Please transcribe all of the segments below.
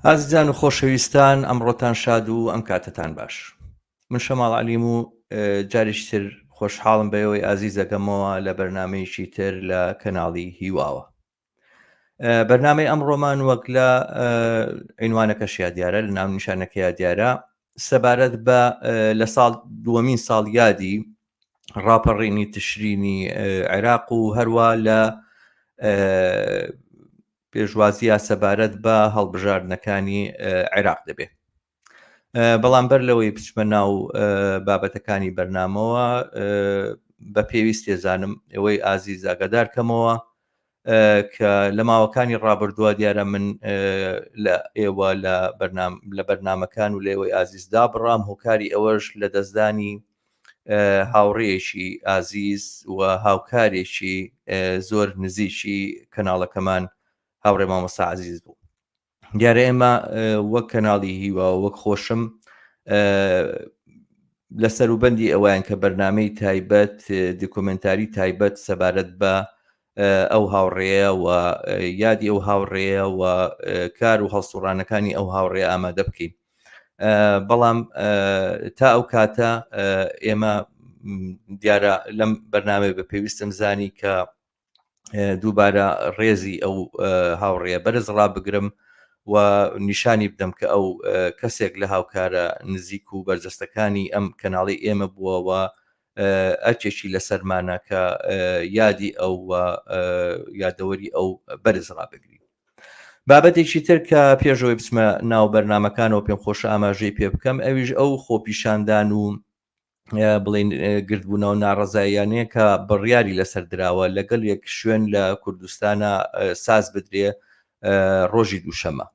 ئازیزان و خۆشەویستان ئەمڕۆتان شاد و ئەم کاتەتان باش. من شەماڵ عەلیم و جارێکی تر خۆشحاڵم بەوەی ئازیزەکەمەوە لە بەرنمەیەکی تر لە کەناڵی هیواوە. بەرنمەی ئەمڕۆمان وەک لە عینوانەکەشیا دیارە لە ناونیشانەکەیا دیارە سەبارەت بە لە ساڵ دووەمین ساڵیادی ڕاپەڕینی تشرینی عێراق و هەروە لە پێشوازیە سەبارەت بە هەڵبژاردنەکانی عێراق دەبێ. بەڵام بەر لەوەی بچمە ناو بابەتەکانی بەرنامەوە بە پێویست تێزانم ئێوەی ئازیز ئاگادار کەمەوە کە لە ماوەکانی ڕابردووە دیارە من لە ئێوە لە بەرنام لە بەرنمەکان و لێوەی ئازیز دابڕام هۆکاری ئەوەش لە دەستدانی هاوڕێیەکی ئازیز و هاوکارێکی زۆر نزیکی کەناڵەکەمان هاوڕێ مامۆستا عزیز بوو دیارە ئێمە وەک کەناڵی هیوا وەک خۆشم لە سەروبەندی ئەویان کە بەرنمەی تایبەت دیکۆمنتاری تایبەت سەبارەت بە ئەو هاوڕێیە و یادی ئەو هاوڕێیە و کار و هەڵسوڕانەکانی ئەو هاوڕێ ئامادە بکەین بەڵام تا ئەو کاتە ئێمە دیارە لەم بەرنامەی بە پێویستم زانی کە دووبارە ڕێزی ئەو هاوڕێیە بەرز ڕابگرم و نیشانی بدەم کە ئەو کەسێک لە هاوکارە نزیک و بەرجەستەکانی ئەم کەناڵی ئێمە بووە و ئەرکێکی لەسەرمانە کە یادی ئەو و یادەوەری ئەو بەرز ڕابگرین. بابەتێکی تر کە پێشەوەی بچمە ناو بەرنمەکانەوە پێم خۆشە ئاماژەی پێ بکەم ئەویش ئەو خۆپیشاندان و بڵین گردبوونەوە ناڕەزاییانەیە کە بڕیاری لەسەر دراوە لەگەڵ یەک شوێن لە کوردستانە ساز بدرێ ڕۆژی دووشەمە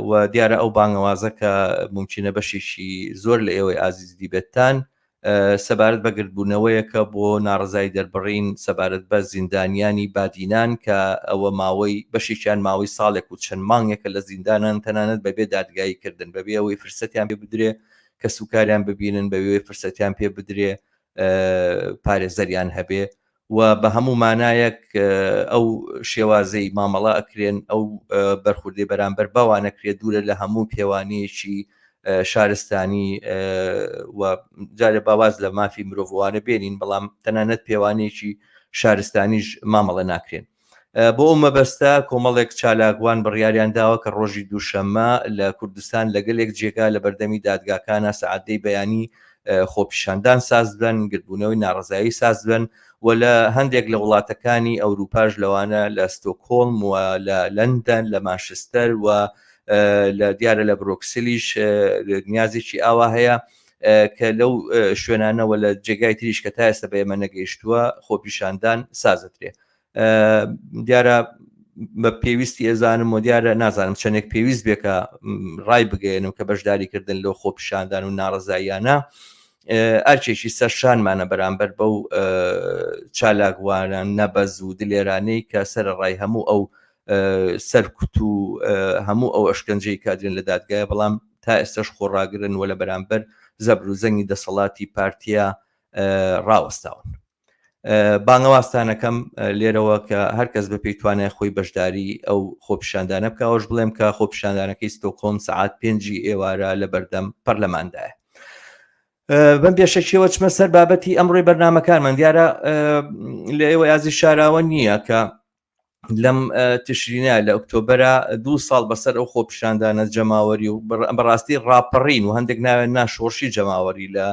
و دیارە ئەو بانگەوازە کە ممکنە بەشێکی زۆر لە ئێوەی ئازیز دیبێتتان سەبارەت بە گردبوونەوەیەکە بۆ ناڕزای دەربڕین سەبارەت بە زیندانیانی بادینان کە ئەوە ماوەی بەشێکیان ماوەی ساڵێک و چەند مانگێکە لە زیندانان تەنانەت بەبێ دادگایی کردن بەبێ ئەوەی فرسەتیان پێ بدرێ کەسوکاریان ببینن بەوێ فرسەتیان پێ بدرێ پارێزەریان هەبێ و بە هەموو مانایەک ئەو شێوازەی مامەڵە ئەکرێن ئەو بەرخوردەی بەرامبەر بەوانەکرێت دوورە لە هەموو پێوانەیەکی شارستانی و جارێ باواز لە مافی مرۆڤوانە بێنین بەڵام تەنانەت پێوانەیەکی شارستانیش مامەڵە ناکرێن. بۆ ئەو مەبەستە کۆمەڵێک چالاکوان بڕیاریان داوە کە ڕۆژی دووشەممە لە کوردستان لە گەلێک جێگا لە بەردەمی دادگاکانە سەعات دەی بەیانی خۆپیشاندان ساز بدەن، گردبوونەوەی ناڕەزایی ساز بدەن و لە هەندێک لە وڵاتەکانی ئەوروپاش لەوانە لە ستۆکهۆڵم و لە لەندەن لە مانشستەر و لە دیارە لە برۆکسلیش نیازێکی ئاوا هەیە کە لەو شوێنانەوە لە جێگای تریش کە تا ئێستا بە ئێمە نەگەیشتووە خۆپیشاندان سازدرێ. دیارە بە پێویستی ئێزانم و دیارە نازانم چەندێک پێویست بێ کە ڕای بگەێنم کە بەشداریکردن لەو خۆپیشاندان و ناڕزاییانە ئەرکێکی سەرشانمانە بەرامبەر بەو چالاکوانە نەبەز و دلێرانەی کە سەرڕای هەموو ئەو سەرکوت و هەموو ئەو ئەشکەنجەی کادرێن لە دادگایە بەڵام تا ئێستش خۆڕاگرن و لە بەرامبەر زەبر و زەنگی دەسەڵاتی پارتیا ڕاوەستاون. بانگەوازتانەکەم لێرەوە کە هەر کەس بە پێی توانای خۆی بەشداری ئەو خۆپیشاندانە بکە ئەوەش بڵێم کە خۆپیشاندانەکەی ستۆکهۆم سەعات پێنجی ئێوارە لە بەردەم پەرلەماندایە. بەم پێشەکیەوە چمە سەر بابەتی ئەمڕۆی بەرنمەکانمان دیارە لە ئێوە ئازی شاراوە نییە کە لەم تشرینە لە ئۆکتۆبرا دوو ساڵ بەسەر ئەو خۆپیشاندانە جەماوەری و بەڕاستی ڕاپەڕین و هەندێک ناوێن ناشۆڕشی جەماوەری لە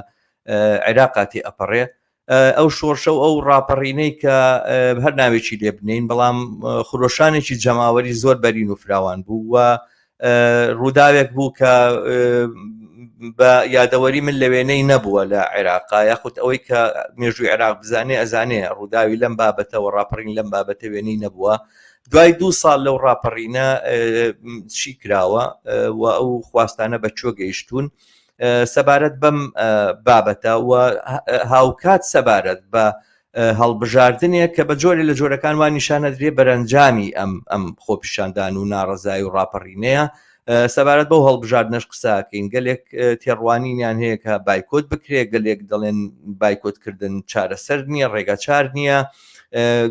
عێراقاتی ئەپەڕێ ئەو شۆڕشە و ئەو ڕاپەڕینەی کە هەر ناوێکی لێ بنین بەڵام خرۆشانێکی جەماوەری زۆر بەرین و فراوان بوو و ڕووداوێک بوو کە بە یادەوەری من لە وێنەی نەبووە لە عێراقا یاخود ئەوەی کە مێژووی عێراق بزانێ ئەزانێ ڕووداوی لەم بابەتەوە ڕاپەڕین لەم بابەتە وێنەی نەبووە دوای دوو ساڵ لەو ڕاپەڕینە چی کراوە و ئەو خواستانە بە کوێ گەیشتوون سەبارەت بەم بابەتە و هاوکات سەبارەت بە هەڵبژاردنێک کە بە جۆرێ لە جۆرەکان وا نیشانەدرێ بەرەنجامی ئەم ئەم خۆپیشاندان و ناڕەزایی و ڕاپەڕینەیە سەبارەت بەو هەڵبژاردنەش قساکەین گەلێک تێڕوانینیان هەیە کە بایکۆت بکرێ گەلێک دەڵێن بایکۆتکردن چارەسەر نییە ڕێگا چار نییە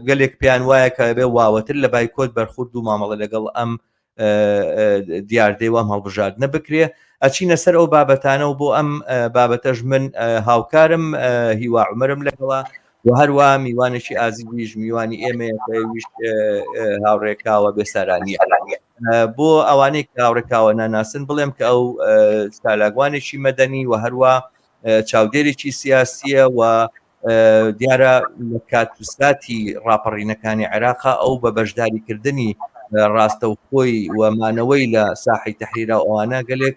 گەلێک پێیان وایە کە بێ واوەتر لە بایکۆت بەرخورد و مامەڵە لەگەڵ ئەم دیاردەی وام هەڵبژاردنە بکرێ ئەچینە سەر ئەو بابەتانە و بۆ ئەم بابەتەش من هاوکارم هیوا عمرم لەگەڵا و هەروە میوانێکی ئازیزیش میوانی ئێمەیە کە ئەویش هاوڕێکاوە بێسارانیە بۆ ئەوانەی کە هاوڕێکاوە ناناسن بڵێم کە ئەو چالاکوانێکی مەدەنی و هەروە چاودێرێکی سیاسیە و دیارە لە کات و ساتی ڕاپەڕینەکانی عێراقا ئەو بە بەشداریکردنی ڕاستەوخۆی و مانەوەی لە ساحی تەحریرا و ئەوانە گەلێک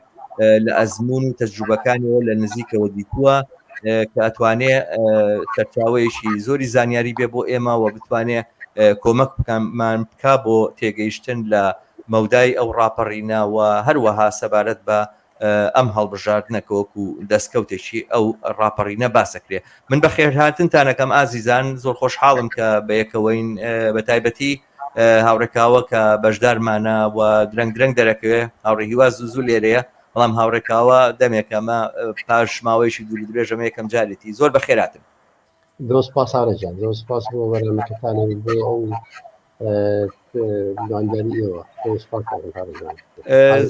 لە ئەزمون و تەجروبەکانیەوە لە نزیکەوە دیتووە کە ئەتوانێ سەرچاوەیەکی زۆری زانیاری بێ بۆ ئێمە و بتوانێ کۆمەک بکەمان بکا بۆ تێگەیشتن لە مەودای ئەو ڕاپەڕینە و هەروەها سەبارەت بە ئەم هەڵبژاردنە کە وەکو دەستکەوتێکی ئەو ڕاپەڕینە باسەکرێ. من بەخێرهاتنتان ئەکەم ئازیزان، زۆر خۆشحاڵم کە بەیەکەوەین، بەتایبەتی هاوڕێ کاوە کە بەشدارمانە و درەنگ درەنگ دەرەکەوێ. هاوڕێ هیوا زوو زوو لێرەیە، بەڵام هاوڕێ کاوە دەمێکە ئەمە پاش ماوەیەکی دوور و درێژ ئەمە یەکەم جارێتی. زۆر بەخێرهاتن. زۆر سپاس هاوڕێ جان، زۆر سپاس بۆ بەرنامەکەتان و بۆ ئەو میوانداری ئێوە. زۆر سپاس هاوڕێ جان.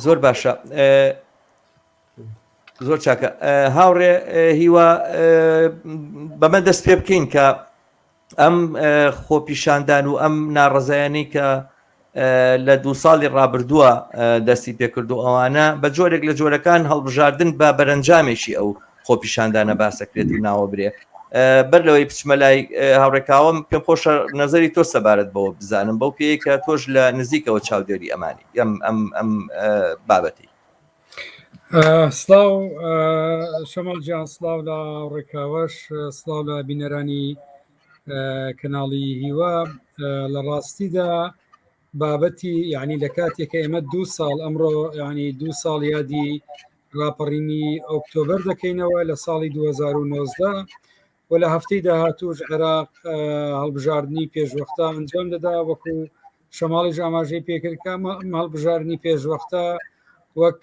زۆر باشە، زۆر چاکە هاوڕێ هیوا. بەمە دەست پێ بکەین کە ئەم خۆپیشاندان و ئەم ناڕەزایانی کە لە دوو ساڵی ڕابردووە دەستی پێکرد و ئەوانە بە جۆرێک لە جۆرەکان هەڵبژاردن بە بەرەنجامێکی ئەو خۆپیشاندانە باسەکرێت و ناوە برێ. بەر لەوەی بچمە لای هاوڕێکاوەم، پێم خۆشە نظری تۆ سەبارەت بەوە بزانم، بەو پێی کە تۆش لە نزیکەوە چاودێری ئەمانی ئەم ئەم ئەم بابەتی. سلااو شەماڵ گیان، سلااو لە ڕێکاوەش، سلااو لە بینەرانی کەناڵی هیوا. لە ڕاستیدا بابەتی یعنی لە کاتێک کە ئێمە دوو ساڵ ئەمڕۆ ینی دوو ساڵ یادی ڕاپەڕینی ئۆکتۆبەر دەکەینەوە لە ساڵی 2019 و لە هەفتەی داهاتوش عێراق هەڵبژاردننی پێشوەختە ئەنجام دەدا، وەکو شەماڵیش ئاماژەی پێکرد کە ئەم هەڵبژاردنی پێشوەختە وەک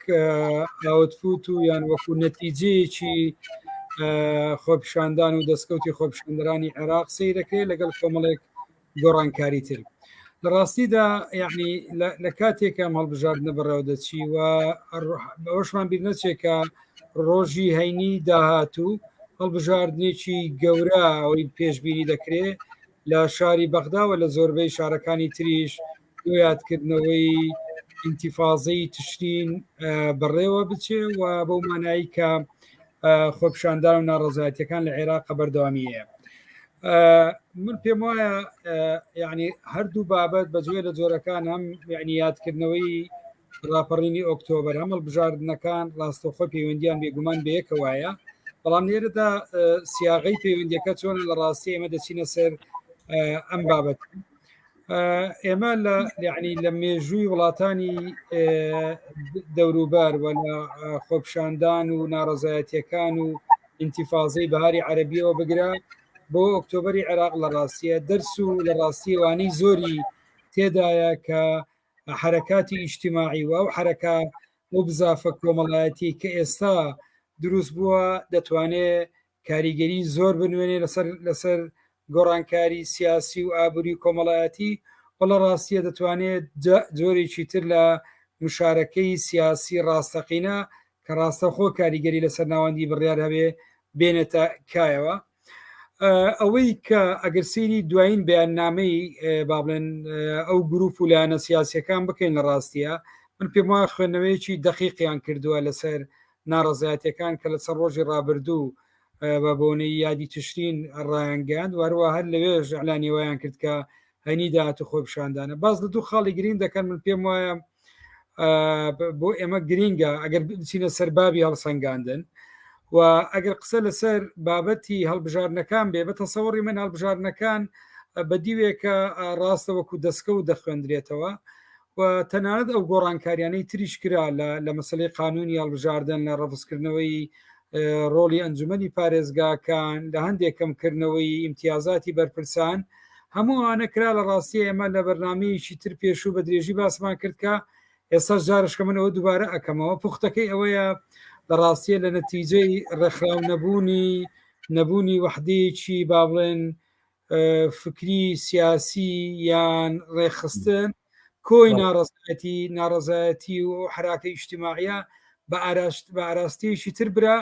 output و یان وەکو نەتیجەیەکی خۆپیشاندان و دەستکەوتی خۆپیشاندەرانی عێراق سەیرەکرێت لەگەڵ کۆمەڵێک گۆڕانکاری تر. لە ڕاستیدا یعنی لە کاتێک ئەم هەڵبژاردنە بەڕێوە دەچی و ئەوەشمان بیر نەچێت کە ڕۆژی هەینی داهاتوو هەڵبژاردنێکی گەورە ئەوەی پێشبینی دەکرێت لە شاری بەغدا و لە زۆربەی شارەکانی تریش بۆ یادکردنەوەی ئینتیفازەی تشرین بەڕێوە بچێ و بەو مانایی کە خۆپیشاندان و ناڕەزایەتیەکان لە عێراق بەردەوامی هەیە. من پێم وایە یعنی هەردوو بابەت بە جۆرە لە جۆرەکان هەم یعنی یادکردنەوەی ڕاپەڕینی ئۆکتۆبەر هەم هەڵبژاردنەکان ڕاستەوخۆ پەیوەندیان بێگومان بەیەکەوایە، بەڵام لێرەدا سیاغەی پەیوەندیەکە چۆنە لە ڕاستی ئێمە دەچینە سەر ئەم بابەت. ئێمە لە یعنی لە مێژووی وڵاتانی دەوروبەر و لە خۆپشاندان و ناڕەزایەتیەکان و ئینتیفازەی بەهاری عەربیەوە بگرە بۆ ئۆکتۆبری عێراق لە ڕاستیە دەرس و لە ڕاستیوانی زۆری تێدایە کە حرەکاتی ئیجتیماعی و ئەو حرەکە و بزافە کۆمەڵایەتی کە ئێستا دروست بووە دەتوانێ کاریگەری زۆر بنوێنێ لەسەر لەسەر گۆڕانکاری سیاسی و ئابووری و کۆمەڵایەتی و لە ڕاستیە دەتوانێت جۆرێکی تر لە مشارەکەی سیاسی ڕاستەقینە کە ڕاستەخۆ کاریگەری لەسەر ناوەندی بڕیار هەبێ بێنێتە کایەوە. ئەوەی کە ئەگەر سەیری دوایین بەیاننامەی با بڵێن ئەو گروپ و لایەنە سیاسیەکان بکەین لە ڕاستیە من پێم وایە خوێندنەوەیەکی دەقیقیان کردووە لەسەر ناڕەزایەتیەکان کە لەسەر ڕۆژی ڕابردوو بە بۆنەی یادی تشرین ڕایانگەیاند و هەروە هەر لەوێش ئەلانی وایان کرد کە هەینی داهاتوو خۆپیشاندانە. باس لە دوو خاڵی گرنگ دەکەن، من پێم وایە بۆ ئێمە گرینگە ئەگەر بچینە سەر بابی هەڵسەنگاندن و ئەگەر قسە لەسەر بابەتی هەڵبژاردنەکان بێ، بە تەسەوڕی من هەڵبژاردنەکان بە دیوێکە ڕاستە وەکو دەستکە و دەخوێندرێتەوە و تەنانەت ئەو گۆڕانکاریانەی تریش کرا لە مەسلەی قانونی هەڵبژاردن، لە ڕەفزکردنەوەی ڕۆڵی ئەنجومەنی پارێزگاکان، لە هەندێک کەمکردنەوەی ئیمتیازاتی بەرپرسان، هەموو ئەوانە کرا. لە ڕاستی ئێمە لە بەرنامەیەکی تر پێشوو بە درێژی باسمان کرد کە ئێستاش جارشکە من ئەوە دووبارە ئەکەمەوە، پوختەکەی ئەوەیە لە ڕاستیە لە نەتیجەی ڕێکخراو نەبوونی، نەبوونی وەحدەیەکی با بڵێن فکری سیاسی یان ڕێکخستن. کۆی ناڕزایەتی ناڕزایەتی و حراکە ئیجتماعە بە ئاراشت بە ئاراستەیەکی تر برا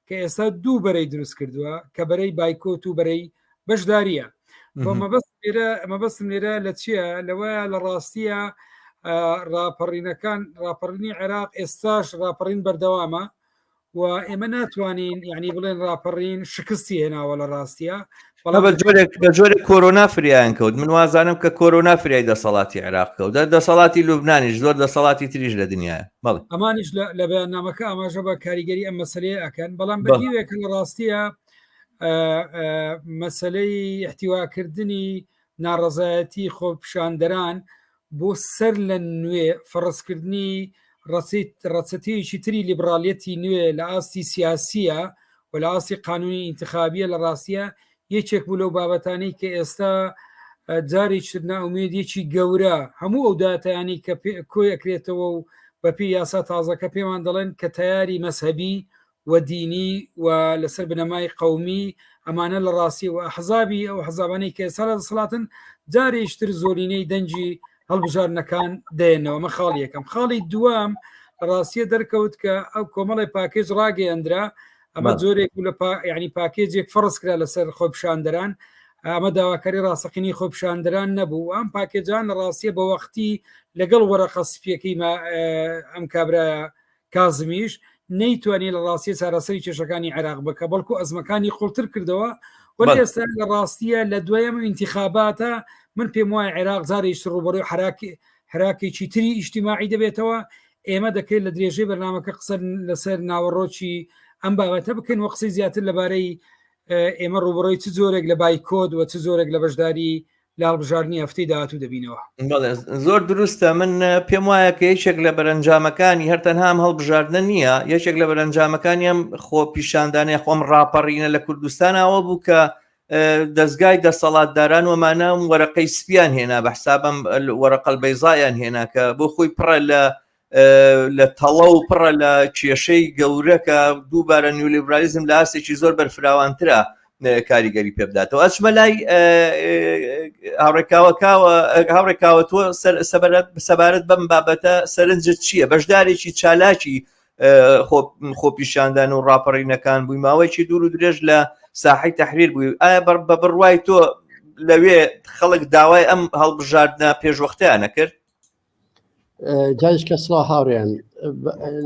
کە ئێستا دوو بەرەی دروست کردووە کە بەرەی بایکۆت و بەرەی بەشداریە مەبەست لێرە مەبەستم لێرە لە چییە لەوەیە لە ڕاستیە ڕاپەڕینەکان ڕاپەڕینی عێراق ئێستاش ڕاپەڕین بەردەوامە و ئێمە ناتوانین یعنی بڵێن ڕاپەڕین شکستی هێناوە لە ڕاستیە بەڵام بە جۆرێک بە جۆرێک کۆرۆنا فریایان کەوت من وازانم کە کۆرۆنا فریای دەسەڵاتی عێراق کەوت دەسەڵاتی لوبنانیش زۆر دەسەڵاتی تریش لە دنیاە بەڵێ ئەمانیش لە بەیاننامەکە ئاماژە بە کاریگەری ئەم مەسلەیە ئەکەن بەڵام بەدیوێک لە ڕاستیە مەسلەی احتیواکردنی ناڕەزایەتی خۆپیشاندەران بۆ سەر لە نوێ فەڕزکردنی ڕەچەتەیەکی تری لیبرالیەتی نوێ لە ئاستی سیاسیە و لە ئاستی قانونی ئینتخابیە لە ڕاستیە یەکێک بوو لەو بابەتانەی کە ئێستا جارێکی تر نائومێدیەکی گەورە هەموو ئەو داتایانی کە کۆی ئەکرێتەوە و بەپێی یاسا تازەکە پێمان دەڵێن کە تەیاری مەزهەبی و دینی و لەسەر بنەمای قەومی ئەمانە لە ڕاستی و ئەحزابی ئەو حەزابانەی کە ئێستا لە دەسەڵاتن جارێکتر زۆرینەی دەنگی هەڵبژاردنەکان دێنەوە ئەمە خاڵی یەکەم خاڵی دووەم ڕاستیە دەرکەوت کە ئەو کۆمەڵی پاکێج ڕاگەیەندرا ئەمە جۆرێک لە ینی پاکێجێک فەرز کرا لەسەر خۆپیشاندەران ئەمە داواکاری ڕاستەقینی خۆپیشاندەران نەبوو ئەم پاکێجان لە ڕاستیە بە وەختی لەگەڵ وەرەقە سپیەکەی ئەم کابرایە کازمیش نەیتوانی لە ڕاستیە چارەسەری کێشەکانی عێراق بکە بەڵکو ئەزمەکانی قوڵتر کردەوە وەلی ئێستا لە ڕاستیە لە دوای ئەم ئینتیخاباتە من پێم وایە عێراق جارێکی ڕووبەڕووی حراکی حراکێکی تری ئیجتیماعی دەبێتەوە ئێمە دەکرێت لە درێژەی بەرنامەکە قسە لەسەر ناوەڕۆکی ئەم بابەتە بکەین و قسەی زیاتر لەبارەی ئێمە ڕووبەڕووی چ جۆرێک لە بایکۆت و چ جۆرێک لە بەشداری لە هەڵبژاردنی هەفتەی داهاتوو دەبینەوە. بەڵێ زۆر دروستە من پێم وایە کە یەکێک لە بەرەنجامەکانی هەر تەنها ئەم هەڵبژاردنە نییە یەکێک لە بەرەنجامەکانی ئەم خۆپیشاندانە خۆم ڕاپەڕینە لە کوردستانەوە بوو کە دەستگای دەسەڵاتداران ومانە وەرەقەی سپیان هێنا بە حسابم وەرەقەل بەیزایان هێنا کە بۆ خۆی پڕە لە لە تەڵە و پڕە لە کێشەی گەورە کە دووبارە نیولیبرالیزم لە ئاستێکی زۆر بەرفراوانترە کاریگەری پێ بداتەوە ئەچمە لای هاوڕێکاوەکاوە هاوڕێکاوە تۆ سەبارەت بەم بابەتە سەرنجت چییە بەشدارێکی چالاکی خۆپیشاندان و ڕاپەڕینەکان بووی ماوەیەکی دوور و درێژ لە ساحی تحریر بووی ئایا بە بڕوای تۆ لەوێ خەڵک داوای ئەم هەڵبژاردنە پێشوەختیانە کرد جاش کە سڵا هاوڕێن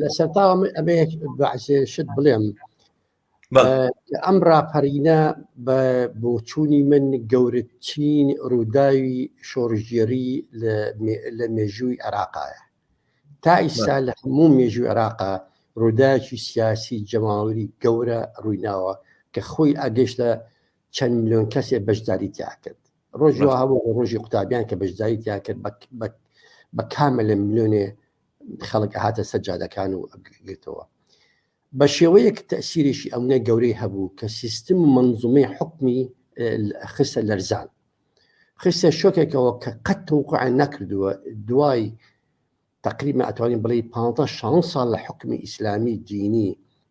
لە سەرتاوە ئەمە بەعزێ شت بڵێم ئەم راپەرینە بە بۆچوونی من گەورەترین ڕووداوی شۆڕژێری لە مێژووی عێراقایە تا ئیستا لە هەموو مێژووی عێراقا ڕووداوێکی سیاسی جەماوەری گەورە ڕوویناوە کە خۆی ئەگەشتە چەند ملیۆن کەسێ بەشداری تیا کرد ڕۆژی وا هەبوو ڕۆژی قوتابیان کە بەشداری تیا کرد بە کامە لە ملیۆنێ خەڵک هاتە سەر جادەکان و گرتەوە بە شێوەیەک تەسیرێکی ئەونە گەورەی هەبوو کە سیستم و منزومەی حکمی خستە لەرزان خستە شۆکێکەوە کە قەت تەوقعیان نەکردووە دوای تقریبا ئەتوانین بڵێ پ شان ساڵ لە حکمی ئیسلامی دینی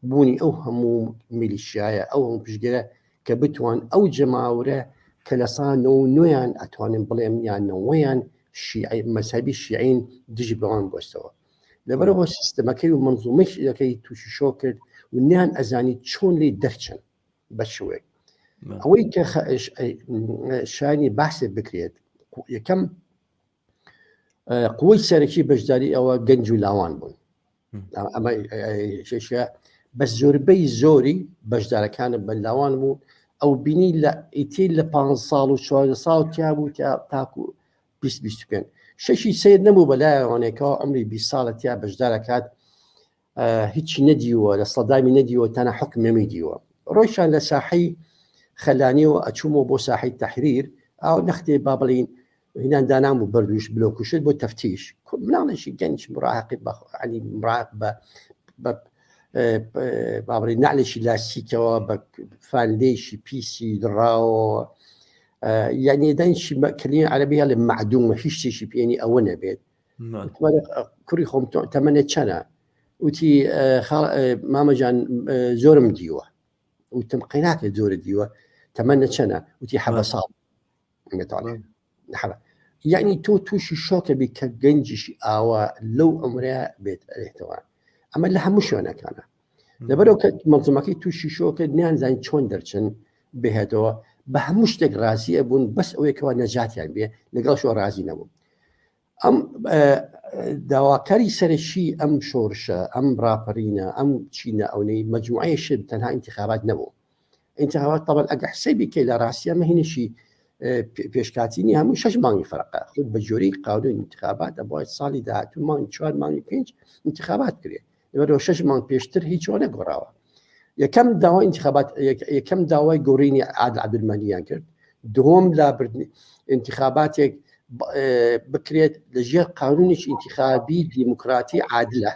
بوونی ئەو هەموو میلیشیایە ئەو هەموو پشگرە کە بتوان ئەو جەماورە کە لە سا نۆیان ئەتوانن بڵێم یان نەوەیان شیعی مەسەبی شیعین دژی بەوان بۆستەوە لەبەرەوە سیستەمەکەی و منزومەکەی تووشی شۆ کرد و نیان ئەزانی چۆن لی دەرچن بە شوێک ئەوەی کە شانی باسێ بکرێت یەکەم قوەی سەرەکی بەشداری ئەوە گەنج و لاوان بوون ئەمە شێشە بە زۆربەی زۆری بەشدارەکانە بە لاوان بوو ئەو بینی لە ئیتی لە پ ساڵ و چوار ساڵ تیا بوو تاکو 2025 شەشی سیر نەبوو بەلایەوانێکەوە ئەمری 20 ساڵە تیا بەشدارەکات هیچی نەدیوە لە سەدامی نەدیوە تەنە حکمەمی دیوە ڕۆیشان لە ساحەی خەلانیەوە ئەچوومەوە بۆ ساحەی تەحریر ئاو نەختێ با بڵین هینان دانام و بەردوش بلۆکوشت بۆ تەفتیش مناڵێکی گەنج مراهقی بە عنی مراهق بە بە بابڵی نعلێکی لاستیکەوە بە فاندەیشی پیسی دڕاوە یعنی دەنگی کلین عەربی هەڵێ معدومە هیچ شتێکی پێنی ئەوە نەبێت کوڕی خۆم تەمەنێ چەنە وتی مامەجان زۆرم دیوە وتم قەیناکە زۆرە دیوە تەمەنە چەنە وتی حەبە ساڵ. یعنی تۆ تووشی شۆکە بی کە گەنجیشی ئاوا لەو عمرە بێت ئەرێتەوە ئەمە لە هەموو شوێنەکانە لەبەرەوە کە مەڵزمەکەی تووشی شۆکە نیانزانین چۆن دەرچن بهێتەوە بە هەموو شتێک ڕازی ئەبوون بەس ئەوەیەکەوە نەجاتیان بێ لەگەڵ شۆ ڕازی نەبوو ئەم داواکاری سەرەکی ئەم شۆرشە ئەم ڕاپەرینە ئەم چینە ئەونەی مجموعەیە شت تەنها انتخابات نەبوو انتخابات طبعا ئەگە حسێبی کەی لە ڕاستیە مە هینێکی پێشکاتینی هەموو شش مانگی فەرقە خود بە جۆری قانون انتخابات ئەبوای ساڵی داهاتوو مانگی چوار مانگی پێنج انتخابات کرێ لەبەرەوە شش مانگ پێشتر هیچ نەگۆڕاوە یەکەم داوای انتخابات یەکەم داوای گۆڕینی عادل عەبدولمەهدیان کرد دووەم لابردنی انتخاباتێک بکرێت لە ژێر قانونێکی انتخابی دیموکراتی عادلە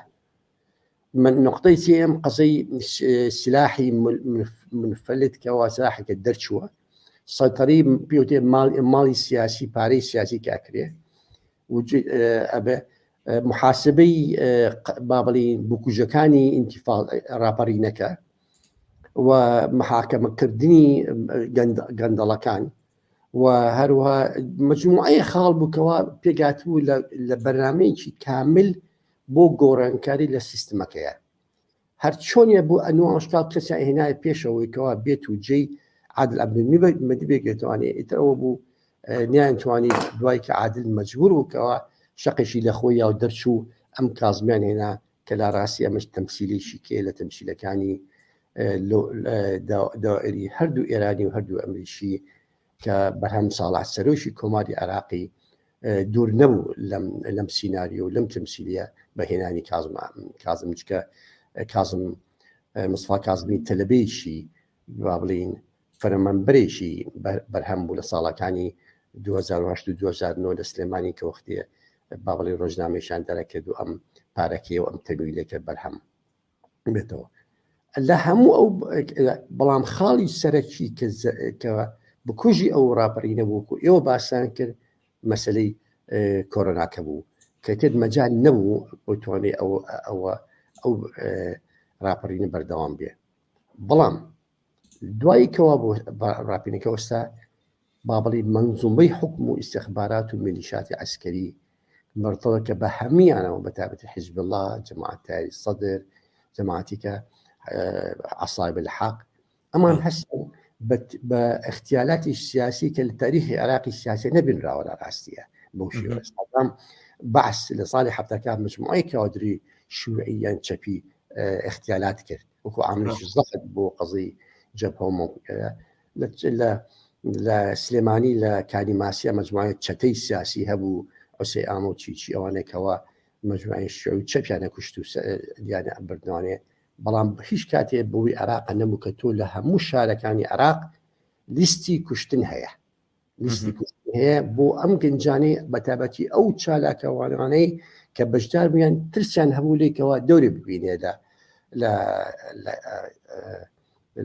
من نقطەی سێم قسەی سلاحی منفلت کەوا سلاحێکە دەرچووە سەتەری پێوتێ ماڵی سیاسی پارەی سیاسی کاکرێ ئەبێ محاسبەی با بڵین بکوژەکانی ئینتیفاڵ ڕاپەڕینەکە و محاکەمەکردنی گەندەڵەکان و هەروها مجموعەیە خاڵ بووکەوە پێگاتبوو لە بەرنمەیەکی کامل بۆ گۆڕانکاری لە سیستمەکەیە هەر چۆنیە بۆ ئەنوا شتا کەسیان هێنایە پێشەوەی کەوا بێت و جێی عادل عەبدولمەدی بێگێتوانێ ئیتر ئەوە بوو نیان توانی دوای کە عادل مەجبور بوو کەوا شەقێکی لە خۆی یا و دەرچوو ئەم کازمیان هێنا کە لا ڕاستی ئەمەش تەمسیلێکی کێ لە تەمسیلەکانی دائری هەردوو ئێرانی و هەردوو ئەمریکی کە بەرهەم ساڵح سەرۆکی کۆماری عێراقی دوور نەبوو لەم لەم سیناریۆ و لەم تەمسیلیە بە هێنانی کازم کازم چکە کازم مستەفا کازمی تەلەبەیەکی با بڵین فەرمانبەرێکی بەرهەم بوو لە ساڵەکانی 2008 و 2009 لە سلێمانی کە وەختێ با بڵێ ڕۆژنامەیشان دەرەکرد و ئەم پارەکەی و ئەم تەمویلەکە بەرهەم بێتەوە لە هەموو ئەو بەڵام خاڵی سەرەکی کە بکوژی ئەو ڕاپەڕینە بوو و ئێوە باسان کرد مەسلەی کۆرۆناکە بوو کە تێت مەجال نەبوو بۆ توانێت ئەو ئەوە ئەو ڕاپەڕینە بەردەوام بێ بەڵام دوایی کەوا بۆ ڕاپینەکە وەستا با بڵی منزومەی حکم و ئیسیخبارات و میلیشاتی عسکەری مرتبطە بە هەمیانەوە بە تابەتی حزب الله جەماعەت تاری سەدر جەماعەتی کە عصائب الحق ئەمان هەستن بە اختیالاتی سیاسی کە لە تاریخی عراقی سیاسی نەبینراوە لە ڕاستیە بەو شێوە سەدام بەعس لە ساڵی حەفتاکان مجموعەی کادری شیوعی یان چەپی اختیالات کرد وەکو عاملێکی زەخت بۆ قەزی جەبهە و لە لە سلێمانی لە کانی ماسیە مجموعەی چەتەی سیاسی هەبوو عوسەی ئامۆ و چی چی ئەوانێکەوە مجموعەی شیوعی چەپیانە کوشت و دیانە بردنوانێ بەڵام هیچ کاتێ بۆی عێراق نەبوو کە تۆ لە هەموو شارەکانی عێراق لیستی کوشتن هەیە لیستی کوشتن هەیە بۆ ئەم گەنجانەی بەتابەتی ئەو چالاکەوانانەی کە بەشدار بوویان ترسیان هەبوو لێکەوە دەوری ببینێ لە لە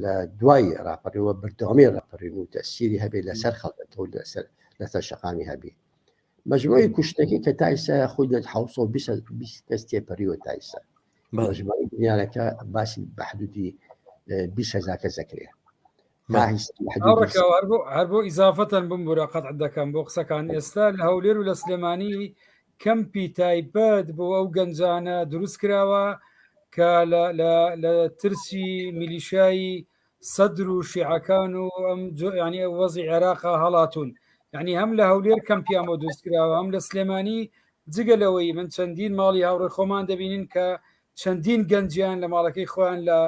لە دوای ڕاپەڕیەوە بەردەوامی ڕاپەڕین و تەسیری هەبێت لەسەر خەڵکەکە و لەسەر لەسەر شەقامی هەبێ مەجموعی کوشتەکەی کە تا ئێستا خۆی لە 720 کەس تێپەریوە تا ئێستا مەجموعی بنیارەکە باسی بە حدودی 20 هەزار کەس دەکرێت هەر بۆ ئیزافەتەن بمبورە قەت دەکەم بۆ قسەکان ئێستا لە هەولێر و لە سلێمانی کەمپی تایبەت بۆ ئەو گەنجانە دروست کراوە کە لە ترسی میلیشایی سەدر و شیعەکان و ئەم ینی وەزی عێراقا هەڵاتون یعنی هەم لە هەولێر کەمپیان بۆ دروست کراوە هەم لە سلێمانی جگە لەوەی من چەندین ماڵی هاوڕێ خۆمان دەبینین کە چەندین گەنجیان لە ماڵەکەی خۆیان لە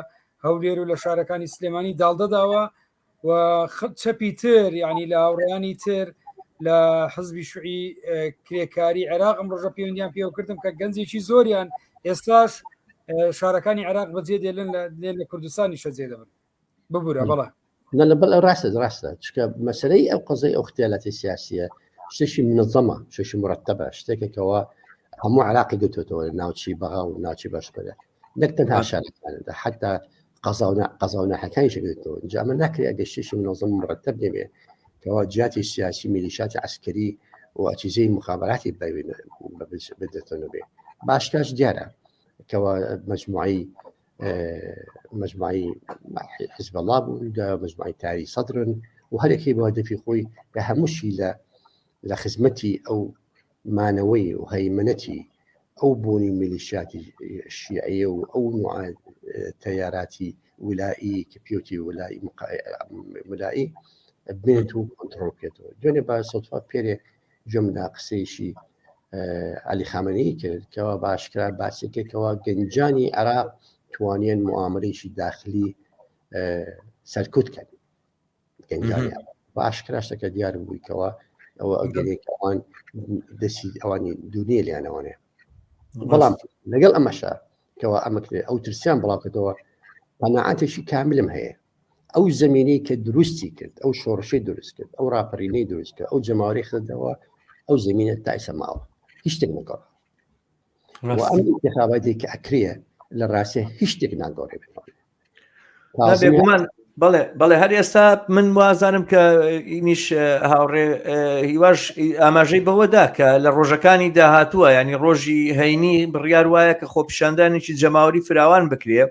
هەولێر و لە شارەکانی سلێمانی داڵدەداوە و چەپی تر یعنی لە هاوڕێیانی تر لە حزبی شوعی کرێکاری عێراق ئەم ڕۆژە پەیوەندیان پێوە کردم کە گەنجێکی زۆریان ئێستاش شارەکانی عێراق بەجێ دێلن لە لە کوردستانی شەجێ دەبن ببوورە بەڵێ لە بەڵ ڕاستە ڕاستە چکە مەسلەی ئەو قەزەی ئەو اختیالاتی سیاسیە شتێکی منظەمە شتێکی مرتبە شتێکێکەوە هەموو عراقی گرتوێتەوە ناوچی بەغا و ناوچی بەشبەرە نەک تەنها شارەکاندا حتا قەزا و ناحەکانیش گرتەوە اینجا ئەمە ناکرێت ئەگەر شتێکی منظەم مرتب نەبێ کەوا جیاتی سیاسی میلیشاتی عسکەری و ئەچیزەی مخابراتی بدەتەوە بێ باشکاش دیارە کەوا مجموعی مجموعی حزب الله بوو مجموعی تاری سەدرن و هەرێکی بۆ هەدەفی خۆی لە هەمووشی لە لە خزمەتی ئەو مانەوەی و هەیمەنەتی ئەو بوونی میلیشیاتی شیعیە و ئەو نوع تەیاراتی ولائی کە پێوتی ولائی ملائی بێت و کۆنترۆڵ بکرێتەوە. دوێنێ بە سەدفە پێرێ گوێم لە قسەیەکی عەلی خامنەیی کرد کەوا بە ئاشکرا باسی کرد کەوا گەنجانی عێراق توانیان معاملەیەکی داخلی سەرکوت کەن. گەنجانی بە ئاشکرا شتەکە دیار بووی کەوا ئەوە ئەگەرێک ئەوان دەستی ئەوانی دوونیە لیانەوەێ بەڵام لەگەڵ ئەمەشە کەوا ئەمە کرێ ئەو ترسیان بڵاوکردەوە قەناعەتێکی کاملم هەیە ئەو زمینەی کە دروستی کرد ئەو شۆڕشی دروست کرد ئەو راپەرینەی دروست کرد ئەو جەماوەری خردەوە ئەو زمینە تا ئیسە ماوە هیچ شتێک نەگۆڕا ئەم انتخاباتێک کە ئەکرێ لە ڕاستە هیچ شتێک ناگۆڕێ بێگومان بەڵێ بەڵێ هەر ئێستا من وازانم کە ئینیش هاوڕێ هیواش ئاماژەی بەوەدا کە لە ڕۆژەکانی داهاتووە ینی ڕۆژی هەینی بڕیار وایە کە خۆپیشاندانێکی جەماوەری فراوان بکرێ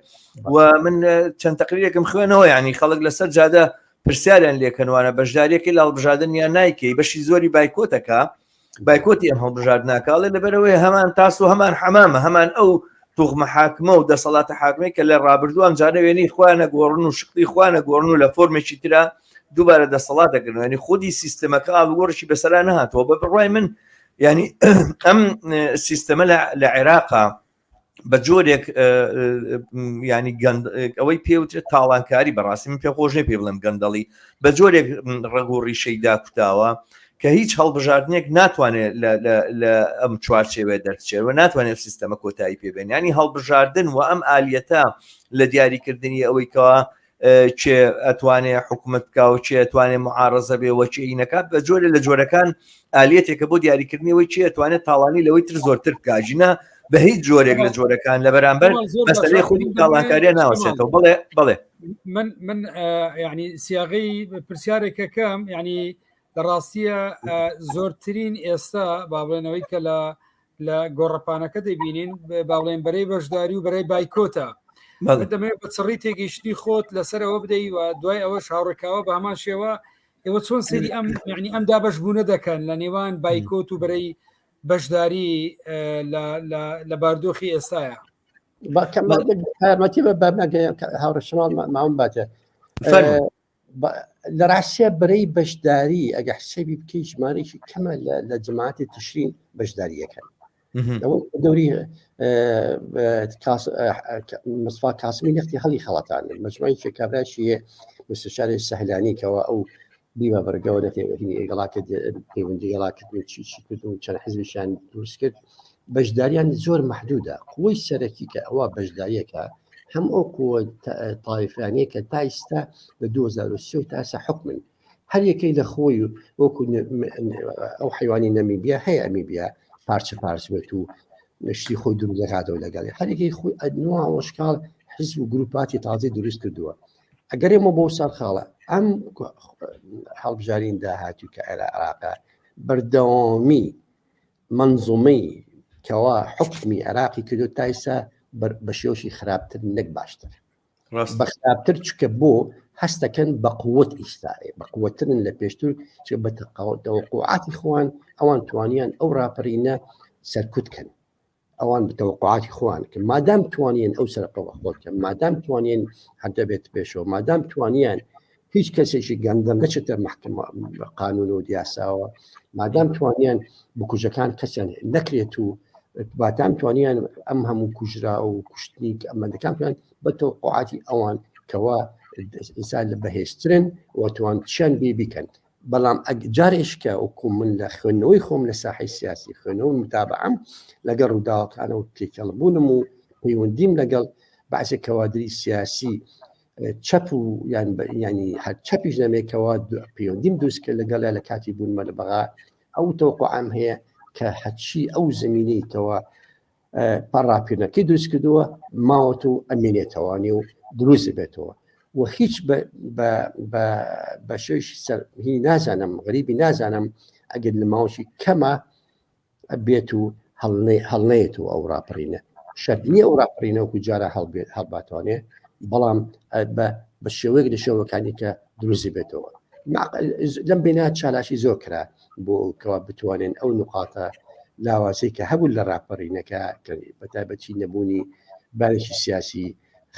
و من چەند تەقریرێکم خوێنەوە ینی خەڵک لەسەر جادە پرسیاریان لێکەنوانە بەشداریەکەی لە هەڵبژاردن یان نایکەی بەشی زۆری بایکۆتەکە بایکۆتی ئەم هەڵبژاردنەکە ئەڵێ لەبەرەوەی هەمان تاس و هەمان حەمامە هەمان ئەو توغمە حاکمە و دەسەڵاتە حاکمەی کە لە ڕابردوو ئەم جارە وێنەی خۆیان نەگۆڕن و شکلی خۆیان نەگۆڕن و لە فۆرمێکی ترا دووبارە دەسەڵات دەگرن ینی خودی سیستەمەکە ئاڵوگۆڕشی بەسەرا نەهاتەوە بە بڕوای من ینی ئەم سیستەمە لە عێراقا بە جۆرێک ینی ئەوەی پێوترێت تاڵانکاری بەڕاستی من پێ خۆش نیە پێ بڵێم گەندەڵی بە جۆرێک ڕەگ و ڕیشەی داکوتاوە کە هیچ هەڵبژاردنێک ناتوانێت لە ئەم چوارچێوەیە دەرچێت و ناتوانێت سیستەمە کۆتایی پێبێن ینی هەڵبژاردن و ئەم ئالیەتە لە دیاریکردنی ئەوەی کەوا کێ ئەتوانێ حکوومەت بکا و کێ ئەتوانێ معارەزە بێ وە کێ ئینەکات بە جۆرێ لە جۆرەکان ئالیەتێکە بۆ دیاریکردنی ئەوەی کێ ئەتوانێت تاڵانی لەوەی تر زۆرتر بکا ژینە بە هیچ جۆرێک لە جۆرەکان لە بەرامبەر مەسەلەی خودی تاڵانکاریە ناوەسێتەوە بڵێ بڵێ من من ینی سیاغی پرسیارێکەکەم ینی لە ڕاستیە زۆرترین ئێستا باڵێنەوەی کە لە لە گۆڕەپانەکە دەبینین با بڵێن بەرەی بەشداری و بەرەی بایکۆتە دەمەوێت بە چڕی تێگەیشتنی خۆت لەسەر ئەوە بدەی و دوای ئەوەش هاوڕێکاوە بە هەمان شێوە ئێوە چۆن سەیری ئەم یعنی ئەم دابەش بوونە دەکەن لە نێوان بایکۆت و بەرەی بەشداری لە باردۆخی ئێستاە یارمەتی بە هاوڕێ شماڵ ماوم باتە لە ڕاستیا بەرەی بەشداری ئەگە حسێبی بکەی ژمارەیەکی کەمە لە جەماعەتی تشرین بەشداریەکەن دەوری مستفا کاسمی نەختی هەڵی خەڵەتان مەجموعی کابراشی مستشاری سەهلانی کەەوە ئەو بیوە بەرگەوە دەتێ کرد پەیوەندی گەڵاکردن چی چی کرد و چەند حزبیشیان دروست کرد بەشداریان زۆر محدودە قوەی سەرەکی کە ئەوە بەشداریەکە هەم ئەو قوە تایفانەیە کە تا ئیستا لە 2023 تا ئێستا حکمن هەر یەکەی لە خۆی وەکو ئەو حیوانی نەمیبیا هەیە ئەمیبیا پارچە پارچ بێت و شتی خۆی دروست دەکاتەوە لەگەڵی هەر یەکەی خۆی ئەنوا وشکال حزب و گروپاتی تازەی دروست کردووە ئەگەر ئێمە بۆ سەر خاڵە ئەم هەڵبژارین داهاتوو کە عێراقە بەردەوامی منزومەی کەوا حکمی عێراقی کردو تا ئیستا بە شێوشی خراپتر نەک باشتر بە خراپتر چکە بۆ هەستەکەن بە قوت ئیستا بە قوترن لە پێشتر چ بە تەوەقعاتی خۆیان ئەوان توانیان ئەو راپەرینە سەرکوت کەن ئەوان بە تەوەقعاتی خۆیان کرد مادام توانیان ئەو سەرقەوە خۆ بکەن مادام توانیان هەردە بێت پێشەوە مادام توانیان هیچ کەسێکی گەندەڵ نەچێتە محکمە قانون و دیاساوە مادام توانیان بکوژەکان کەسیان نەکرێت و باتام توانیان ئەم هەموو کوژرا و کوشتنی ئەمەندەکان توان بە تەوقعاتی ئەوان کەوا ئینسان لە بەهێزترن و توان چیان بێ بیکەن بەڵام جارێشکە وەکو من لە خوێندنەوەی خۆم لە ساحی سیاسی خوێنەوە متابعەم لەگەڵ ڕووداوەکانە و تێکەڵ بوونم و پەیوەندیم لەگەڵ بەعزێک کەوادری سیاسی چەپ و یان ینی هەر چەپیش نەمێکەوە پەیوەندیم دروست کرد لەگەڵ لە کاتی بوونمە لە بەغا ئەو تەوقعام هەیە کە هەچی ئەو زمینەی کەەوە پەڕاپینەکەی دروست کردووە ماوەت و ئەمێنێتەوانی و دروست بێتەوە و هیچ بە شێوی سەر هی نازانم غەریبی نازانم ئەگەر لە ماوەی کەمە بێت و هەڵنەیەت و ئەو راپەڕینە شەرت نییە ئەو راپەڕینە وەکو جارە هەڵبێت هەڵباتوانێ بەڵام بە شێوەیەک لە شێوەکانی کە دروستی بێتەوە لەم بینە چالاشی زۆر کرا. بۆ کەوا بتوانێن ئەو نقاتە لاوازەی کە هەبوو لە ڕاپەڕینەکە بە تایبەتی نەبوونی بارێکی سیاسی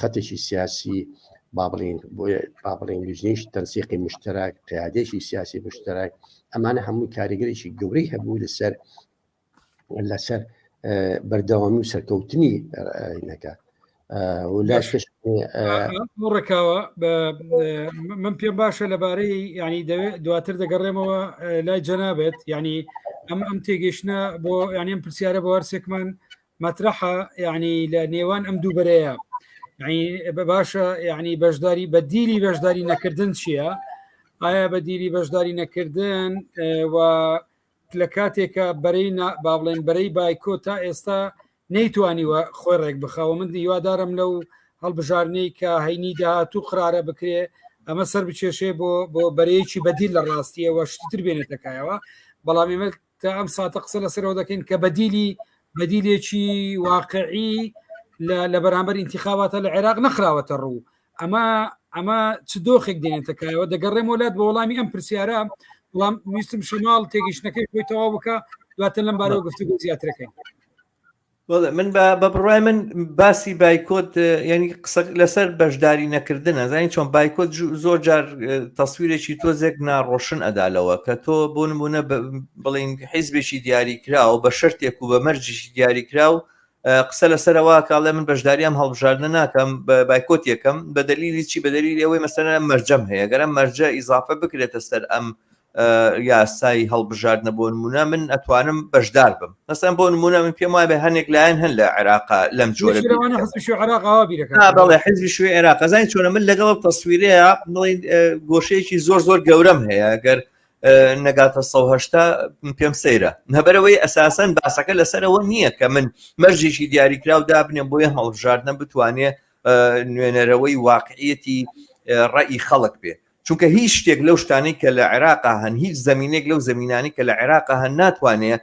خەتێکی سیاسی با بڵین با بڵین لیژنەیش تەنسیقی مشتەرەک قیادێکی سیاسی مشتەرەک ئەمانە هەموو کاریگەرێکی گەورەی هەبوو لەسەر لەسەر بەردەوامی و سەرکەوتنی نەکە ڕێکاوە من پێم باشە لەبارەی ینی دەوێت دواتر دەگەڕێمەوە لای جەنابێت ینی ئەم ئەم تێگەشتە بۆ ینی ئەم پرسیارە بۆ هەرسێکمان مەترەحە یعنی لە نێوان ئەم دوو بەرەیە یعنی باشە یعنی بەشداری بە دیلی بەشداری نەکردن چییە؟ ئایا بە دیلی بەشداری نەکردن و لە کاتێکە بەرەی با بڵێن بەرەی بایکۆ تا ئێستا نەیتوانیوە خۆی ڕێک بخەوە من هیوادارم لەو هەڵبژاردنەی کە هەینی داهاتوو قرارە بکرێ ئەمە سەر بچێشێ بۆ بۆ بەرەیەکی بەدیل لە ڕاستیەوە شتی تر بێنێتەکایەوە بەڵام ئێمە تا ئەم ساتە قسە لەسەرەوە دەکەین کە بەدیلی بەدیلێکی واقعی لە بەرامبەر ئینتخاباتە لە عێراق نەخراوەتە ڕوو ئەمە ئەمە چ دۆخێک دێنێتە کایەوە دەگەڕێمەوە لات بۆ وەڵامی ئەم پرسیارە بەڵام ویستم شەماڵ تێگەیشتنەکەی خۆی تەواو بکە دواتر لەم بارەوە گفتوگۆ زیاترەکەین بەڵێ من بە بڕای من باسی بایکۆت ینی قسە لەسەر بەشداری نەکردنە زانی چۆن بایکۆت زۆر جار تەسویرێکی تۆزێک ناڕۆشن ئەدالەوە کە تۆ بۆ نمونە بڵین حیزبێکی دیاریکراوە بە شەرتێک و بە مەرجێکی دیاریکراو قسە لەسەرەوە کاڵێ من بەشداری ئەم هەڵبژاردنە ناکەم بە بایکۆت یەکەم بە دەلیلی چی بە دەلیلی ئەوەی مەسەلەن ئەم مەرجەم هەیە گەر ئەم مەرجە ئیزافە بکرێتە سەر ئەم یاسای هەڵبژاردنە بۆ نمونە من ئەتوانم بەشدار بم مەسەن بۆ نمونە من پێم وایە هەنێک لایەن هەن لە عێراق لەم جۆرە بەڵێ حزبی شوێ عێراق زانین چۆنە من لەگەڵ تەسویرەیە بڵین گۆشەیەکی زۆر زۆر گەورەم هەیە گەر نەگاتە 1970 پێم سەیرە نەبەرەوەی ئەساسەن باسەکە لەسەرەوە نییە کە من مەرجێکی دیاریکراو دابنێم بۆیە هەڵبژاردنە بتوانێ نوێنەرەوەی واقعیەتی ڕئی خەڵک بێ چونکە هیچ شتێک لەو شتانەی کە لە عێراقا هەن هیچ زمینێک لەو زمینانی کە لە عێراقا هەن ناتوانێ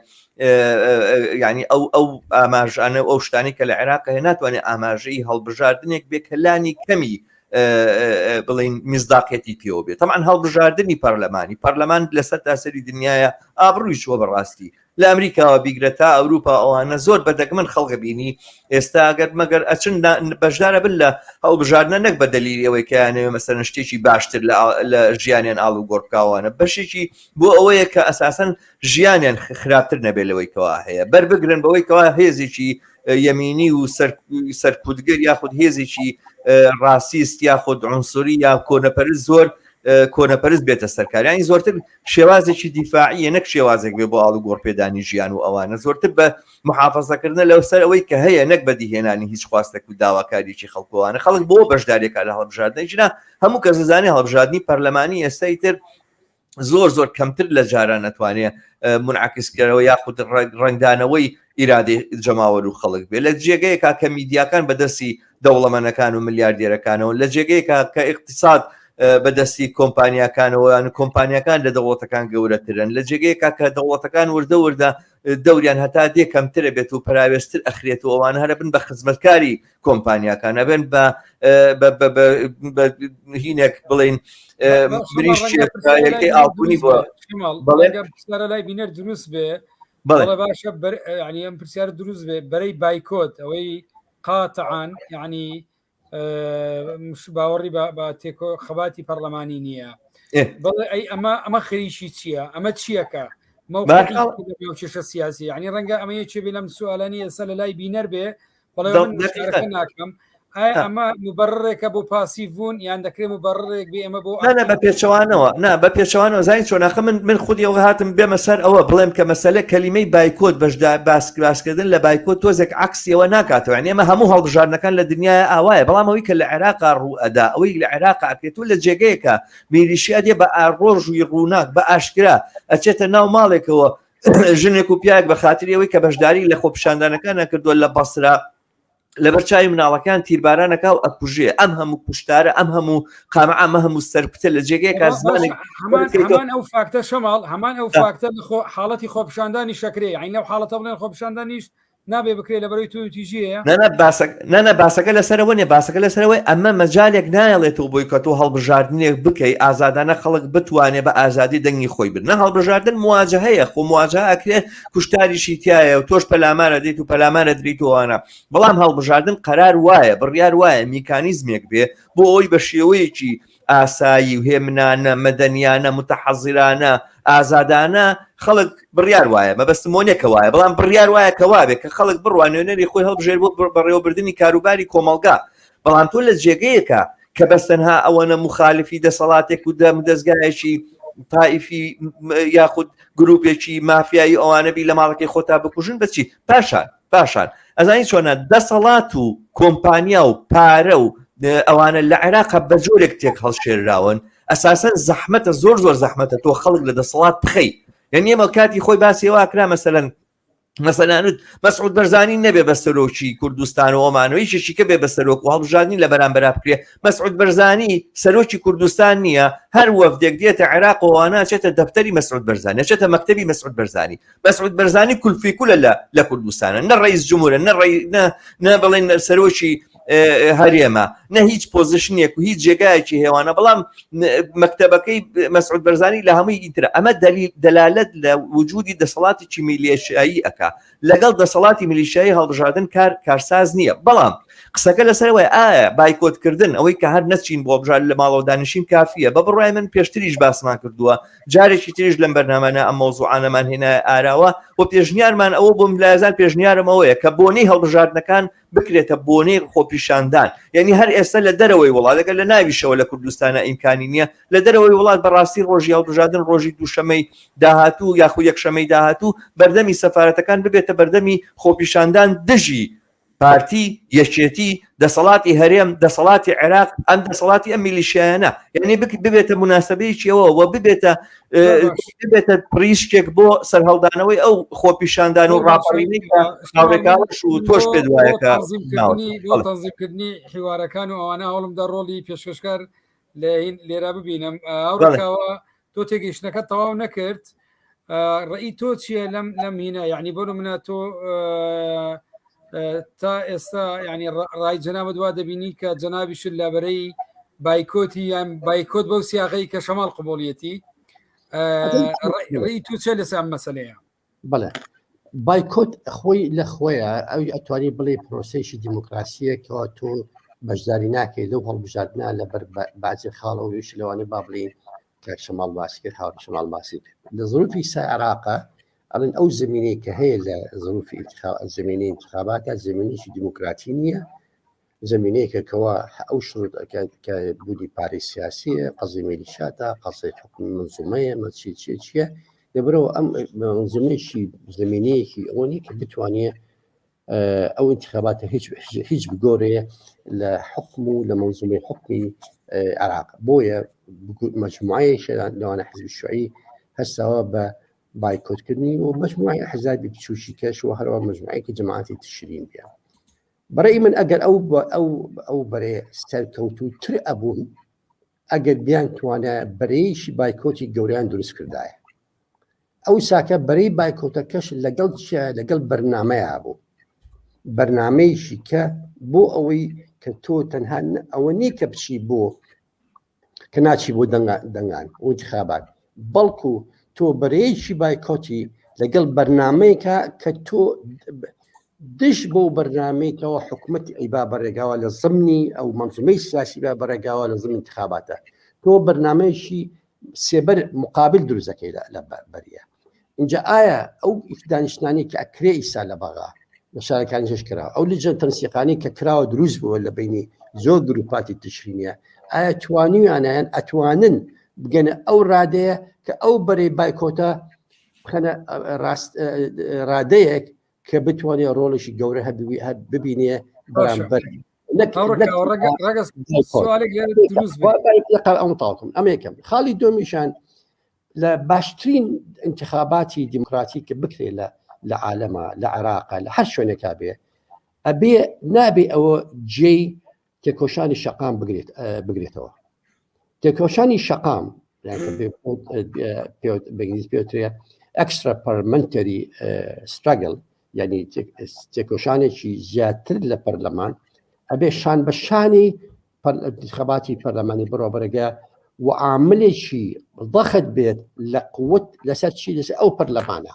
ینی ئەو ئەو ئاماژانە ئەو شتانی کە لە عێراق هەیە ناتوانێت ئاماژەی هەڵبژاردنێک بێ کە لانی کەمی بڵین میزداقەتی پێوە بێت تەمان هەڵبژاردننی پەرلەمانی پەرلەمان لەسەر تاسەری دنیاە ئابڕووی چوە بەڕاستی لە ئەمریکاوە بیگرە تا ئەوروپا ئەوانە زۆر بە دەگمەن خەڵک بینی ئێستا گەر مەگەر ئەچن بەشدارە بن لە هەڵبژاردنە نەک بە دەلیلی ئەوەی کەیانەوێ مەسەلەن شتێکی باشتر لە ژیانیان ئاڵ و گۆڕکاوانە بەشێکی بۆ ئەوەیە کە ئەساسەن ژیانیان خراپتر نەبێت لەوەی کەوا هەیە بەر بگرن بەوەی کەوا هێزێکی یەمینی و سەرکوتگەر یاخود هێزێکی ڕاسیست یاخود عنسوری یا کۆنەپەرست زۆر کۆنەپەرست بێتە سەرکاریانی زۆرتر شێوازێکی دیفاعیە نەک شێوازێک بێ بۆ ئاڵوگۆڕ پێدانی ژیان و ئەوانە زۆرتر بە محافظەکردنە لەو سەر ئەوەی کە هەیە نەک بەدیهێنانی هیچ خواستێک و داواکاریی خەڵکوانە خەڵک بۆ بەشداریەکە لە هەڵبژاردنی ژنا هەموو کەس دەزانێ هەڵبژاردنی پەرلەمانی ئێستای تر زۆر زۆر کەمتر لە جاران نەتوانێ منعکسکەرەوە یاخود ڕەنگدانەوەی ئیرادەی جەماوەر و خەڵک بێ لە جێگەیەکا کە میدیاکان بەدەستی دەوڵەمەنەکان و ملیاردێرەکانەوە لە جێگەیەکا کە ئیقتساد بەدەستی کۆمپانیاکانەوە یان کۆمپانیاکان لە دەوڵەتەکان گەورەترن لە جێگەیەکا کە دەوڵەتەکان وردە وردە دەوریان هەتا دێ کەمترە بێت و پەراوێزتر ئەخرێت و ئەوانە هەرە بن بە خزمەتکاری کۆمپانیاکان ئەبن بە هینێک بڵین بریشێکی ئاڵتونی بۆ بەڵێ لای بینەر دروست بێ بەڵێ باشە ینی ئەم پرسیار دروست بێ بەرەی بایکۆت ئەوەی قاتعان یعنی باوەڕی بە تێکۆ خەباتی پەرلەمانی نییە بەڵێ ئەی ئەمە ئەمە خەریکی چییە ئەمە چیەکە کێشە سیاسی ینی ڕەنگە ئەمە یەکێ بێ لەم سوالانی ئێستا لە لای بینەر بێ بەڵێ ناکەم ئایا ئەمە مبەڕێکە بۆ پاسیڤ بوون یان دەکرێت مبەڕێک بێ ئەمە بۆ نا بە پێچەوانەوە نا بە پێچەوانەوە زانی چۆن ئاخە من من خودی ئەوە هاتم بێمە سەر ئەوە بڵێم کە مەسەلە کەلیمەی بایکۆت بەشدا باس باسکردن لە بایکۆت تۆزێک عەکسیەوە ناکاتەوە یعنی ئێمە هەموو هەڵبژاردنەکان لە دنیای ئاوایە بەڵام ئەوەی کە لە عێراقا ڕوو ئەدا ئەوەی لە عێراقا ئەکرێت و لە جێگەیەکە میلیشیا دێ بە ڕۆژوی ڕووناک بە ئاشکرا ئەچێتە ناو ماڵێکەوە ژنێک و پیاک بە خاتری ئەوەی کە بەشداری لە خۆپیشاندانەکان نەکردووە لە بەسرا لەبەر چاوی مناڵەکان تیربارانەکە و ئەکوژێ ئەم هەموو کوشتارە ئەم هەموو قامە ئەمە هەموو سەرکوتە لە جێگەیەکە زمانێک هەمان ئەو فاکتە شەماڵ هەمان ئەو فاکتە حاڵەتی خۆپیشاندانی شەکرێ عین لەو حاڵەتە بڵێن خۆپیشاندانیش نابێ بکرێت لەبەرەوەی توندوتیژیەیە؟ نا نا باسەکە نا نا باسەکە لەسەرەوە نیە باسەکە لەسەرەوەی ئەمە مەجالێک نایەڵێتەوە بۆی کە تۆ هەڵبژاردنێک بکەی ئازادانە خەڵک بتوانێ بە ئازادی دەنگی خۆی بن نە هەڵبژاردن مواجهەیە خۆ مواجهە ئەکرێت کوشتاریشی تایە و تۆش پەلامارە دێت و پەلامارە دریت و ئەوانە بەڵام هەڵبژاردن قەرار وایە بڕیار وایە میکانیزمێک بێ بۆ ئەوەی بە شێوەیەکی ئاسایی و هێمنانە، مەدەنیانە، متحەزیرانە، ئازادانە خەڵک بڕیار وایە، مەبەستم بۆ نیە کە وایە، بەڵام بڕیار وایە کە وابێ کە خەڵک بڕوا نوێنەری خۆی هەڵبژێر بۆ بەڕێوەبردنی کاروباری کۆمەڵگا، بەڵام تۆ لە جێگەیەکە کە بەس تەنها ئەوەنە موخالفی دەسەڵاتێک و دەم دەزگایەکی تائیفی یاخود گروپێکی مافیایی ئەوانە بی لە ماڵەکەی خۆتا بکوژن بەچی پاشان پاشان ئەزانی چۆنە دەسەڵات و کۆمپانیا و پارە و ئەوانە لە عێراق بە جۆرێک تێک هەڵشێراون ئەساسەن زەحمەتە زۆر زۆر زەحمەتە تۆ خەڵک لە دەسەڵات بخەی یعنی ئێمە کاتی خۆی باسیەوە کرا مەسەلەن مەسەلانوت مەسعود بەرزانی نەبێ بە سەرۆکی کوردستان و ئۆمانەوە یەکێکی کە بێ بە سەرۆک و هەڵبژاردنی لە بەرامبەرا بکرێ مەسعود بەرزانی سەرۆکی کوردستان نییە هەر وەفدێک دێتە عێراق و ناچێتە دەفتەری مەسعود بەرزانی نەچێتە مەکتەبی مەسعود بەرزانی مەسعود بەرزانی کولفی کولە لە لە کوردستانە نە ڕئیس جمهورە نە ڕێ نە نە بڵێن سەرۆکی هەرێمە نە هیچ position ێک و هیچ جێگایەکی هێوانە بەڵام مەکتەبەکەی مەسعود بەرزانی لە هەمووی ئیترە ئەمە دەلیل دەلالەت لە وجودی دەسەڵاتێکی میلیشیایی ئەکا لەگەڵ دەسەڵاتی میلیشیایی هەڵبژاردن کار کارساز نییە بەڵام قسەکە لەسەر وای ئایا بایکۆتکردن ئەوەی کە هەر نەچین بۆ بژار لە ماڵەوە دانیشین کافیە بە بڕای من پێشتریش باسمان کردووە جارێکی تریش لەم بەرنامانە ئەم مەوزوعانەمان هێنایە ئاراوە و پێشنیارمان ئەوە بۆم لایزان پێشنیارم ئەوەیە کە بۆنەی هەڵبژاردنەکان بکرێتە بۆنەی خۆپیشاندان یعنی هەر ئێستا لە دەرەوەی وڵات لەگەر لە ناویشەوە لە کوردستانە ئیمکانی نییە لە دەرەوەی وڵات بەڕاستی ڕۆژی هەڵبژاردن ڕۆژی دووشەمەی داهاتوو یاخو یەکشەمەی داهاتوو بەردەمی سەفارەتەکان ببێتە بەردەمی خۆپیشاندان دژی پارتی، یەکێتی، دەسەڵاتی هەرێم، دەسەڵاتی عێراق، ئەم دەسەڵاتی ئەم میلیشیایانە، یعنی ببێتە موناسەبەیەکی ئەوە و ببێتە ببێتە پریشکێک بۆ سەرهەڵدانەوەی ئەو خۆپیشاندان و ڕاپەڕینەی کە هاوڕێکانش و تۆش پێت وایە کە تەنزیمکردنی حیوارەکان و ئەوانە هەوڵمدا ڕۆڵی پێشکەشکار لێرە ببینم هاوڕێکاوە تۆ تێگەیشتنەکە تەواو نەکرد ڕئی تۆ چییە لەم لەم هینە یعنی بۆ منە تۆ تا ئێستا ینی ڕای جەنابەت وا دەبینی کە جەنابیشت لە بەرەی بایکۆتی یان بایکۆت بەو سیاغەی کە شەماڵ قبوڵیەتی ڕئی تو چێ لەسەر ئەم مەسلەیە بەڵێ بایکۆت خۆی لە خۆیە ئەوی ئەتوانی بڵێ پرۆسەیەکی دیموکراسیە کەوا تۆ بەشداری ناکەی لەو هەڵبژاردنە لە بەر بازی خاڵەوە یش لەوانە با بڵین کاک شەماڵ باسی کرد هاوڕێ شەماڵ باسی کرد لە ظروفی سا عێراقە ئەڵێن ئەو زمینەی کە هەیە لە ظروفی زمینەی انتخاباتە زمینێکی دیموکراتی نییە زمینەیەکە کەوا ئەو شروط کە بوونی پارەی سیاسیە قەزی میلیشاتە قەزی حکومی منزومەیە مەچی چیە چیە لەبەرەوە ئەم منزومەیەکی زمینەیەکی ئەوە نیە کە بتوانێت ئەو انتخاباتە هیچ هیچ بگۆرێ لە حکم و لە منزومەی حکمی عراق بۆیە مجموعەیەکی لەوانە حزبی شوعی هەستاوە بە بایکۆتکردنی و مجموعی حزابی بچووکی کەش و هەروە مجموعەیەکی جەماعەتی تشرین بێ بەڕێی من ئەگەر ئەو ئەو ئەو بەرێ سەرکەوتووتر ئەبوون ئەگەر بیان توانە بەرەیەکی بایکۆتی گەوریان دروست کردایە ئەو ساکە بەرەی بایکۆتەکەش لەگەڵ چیا لەگەڵ بەرنمەیە بوو بەرنمەیەکی کە بۆ ئەوەی کە تۆ تەنها ئەوە نییە کە بچی بۆ کە ناچی بۆ دەنگان و انتخابات بەڵکو تۆ بەرەیەکی بایکۆتی لەگەڵ بەرنمەیەکە کە تۆ دژ بۆ بەرنمەیەکەوە حکوومەتی ئەیبا بەڕێگاوە لە زمنی ئەو منزومەی سیاسی بە بەڕێگاوە لە زمن انتخاباتە تۆ بەرنمەیەکی سێبەر مقابل دروستەکەی لە بەریە اینجا ئایا ئەو دانیشتنانی کە ئەکرێ ئیسا لە بەغا لە شارەکانی ژێش کرا ئەو لجنە تەنسیقانی کە کراوە دروست بووە لە بینی زۆر گروپاتی تشرینە ئایا توانیویانیان ئەتوانن بگەنە ئەو ڕادەیە کە ئەو بەرەی بایکۆتە بخەنە ڕاست ڕادەیەک کە بتوانێت ڕۆڵێکی گەورە ببینێ بەرامبەر ئەم تاڵکم ئەمە یەکەم خاڵی دومیشان لە باشترین انتخاباتی دیموکراتی کە بکرێت لە لە عالەمە لە عێراقا لە هەر شوێنێکا بێ ئەبێ نابێ ئەوە جێی تێکۆشانی شەقام بگرێت بگرێتەوە تێکۆشانی شەقام بەنگلیز پێوترێ extra parliamentary struggle. یعنی تێکۆشانێکی زیاتر لە پەرلەمان ئەبێ شان بە شانی خەباتی پەرلەمانی بڕۆ بەرەگە و عاملێکی ضەخت بێت لە قوت لەسەر چی لەسەر ئەو پەرلەمانە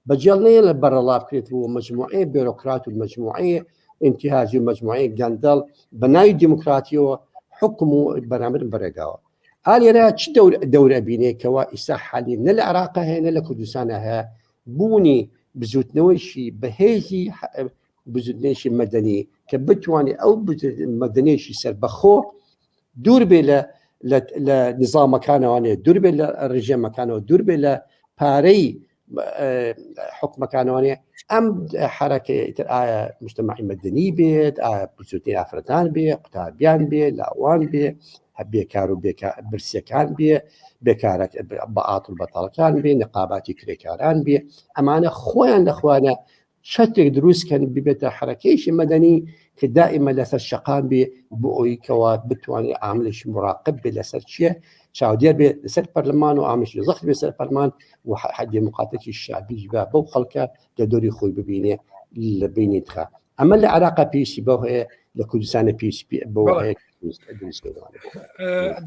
بەجێڵ نییە لە بەرەڵا بکرێت و مجموعەیە بێرۆکرات و مجموعەیە ئینتیهازی و مجموعەیە گەندەڵ بە ناوی دیموکراتیەوە حکم و بەرامبەر بەرێگاوە ئالێرە چ دەور دەورە بینێ کەوا ئیسا حالی نە لە عراق هەیە نە لە کوردستانە هەیە بوونی بزوتنەوەیشی بەهێزی بزوتنەوەیشی مەدەنی کە بتوانێت ئەو مەدەنیشی سەربەخۆ دوور بێ لە لە نظامەکانەوانێ دوور بێ لە ڕژێمەکانەوە دوور بێ لە پارەی حکومەکانەوانێ ئەم حرەکەی ئیتر ئایا مجتمعی مەدەنی بێت ئایا بزوتنی ئافرەتان بێ قوتابیان بێ لاوان بێ بێکار و برسیەکان بێ بێکارە بە ئاتول بەتاڵەکان بێ نقاباتی کرێکاران بێ ئەمانە خۆیان لە خوانە چەترێک دروست کەن ببێتە حرەکەیشی مەدەنی کە دائیمە لەسەر شەقام بێ بۆ ئەوی کەوا بتوانێت عاملێکی مراقب بێ لەسەر چییە چاودێر بێ لەسەر پەرلەمان و عاملێکی زەخت بێ سەر پەرلەمان و حەدی مقاتێکی شعبیش بە بەو خەڵکە لە دۆری خۆی ببینێ لە بینی تخا ئەمە لە عراقا پێویستی بەو هەیە لە کوردستانە پێویستی بەوە هەیە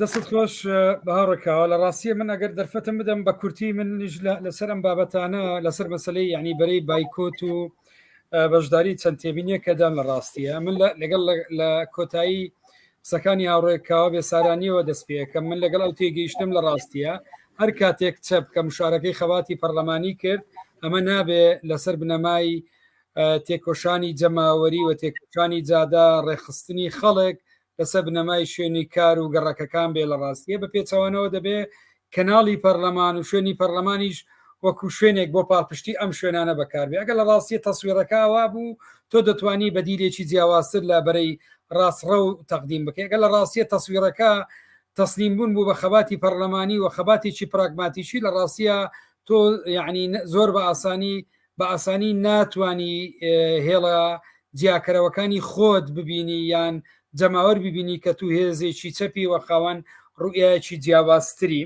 دەست خۆش بەهاڕکەوە لە ڕاستیە من ئەگەر دەرفەتم بدەم بە کورتی منیش لەسەر ئەم بابەتانە لەسەر مەسلەی یعنی بەرەی بایکۆت و بەشداری چەند تێبینیە کەدام لە ڕاستیە من لەگەڵ لە کۆتایی قسەکانی هاوڕێکاوە بێسارانیەوە دەست پێەکەم من لەگەڵ ئەو تێگەیشتم لە ڕاستیە هەر کاتێک چەپ کە مشارەکەی خەباتی پەرلەمانی کرد ئەمە نابێ لەسەر بنەمای تێکۆشانی جەماوەری و تێکۆشانی جادە ڕێکخستنی خەڵک لەسەر بنەمای شوێنی کار و گەڕەکەکان بێ لە ڕاستیە بە پێچەوانەوە دەبێ کەناڵی پەرلەمان و شوێنی پەرلەمانیش وەکو شوێنێک بۆ پاڵپشتی ئەم شوێنانە بەکاربێ ئەگەر لە ڕاستیە تەسویڕەکە وا بوو تۆ دەتوانی بەدیلێکی جیاوازتر لە بەرەی ڕاستڕە و تەقدیم بکەی ئەگەر لە ڕاستیە تەسویڕەکە تەسلیم بوون بوو بە خەباتی پەرلەمانی و خەباتێکی پراگماتیکی لە ڕاستیە تۆ یعنی زۆر بە ئاسانی بە ئاسانی ناتوانی هێڵە جیاکەرەوەکانی خۆت ببینی یان جەماوەر ببینی کە تو هێزێکی چەپی وە خاوەن ڕوئیایەکی جیاوازتری.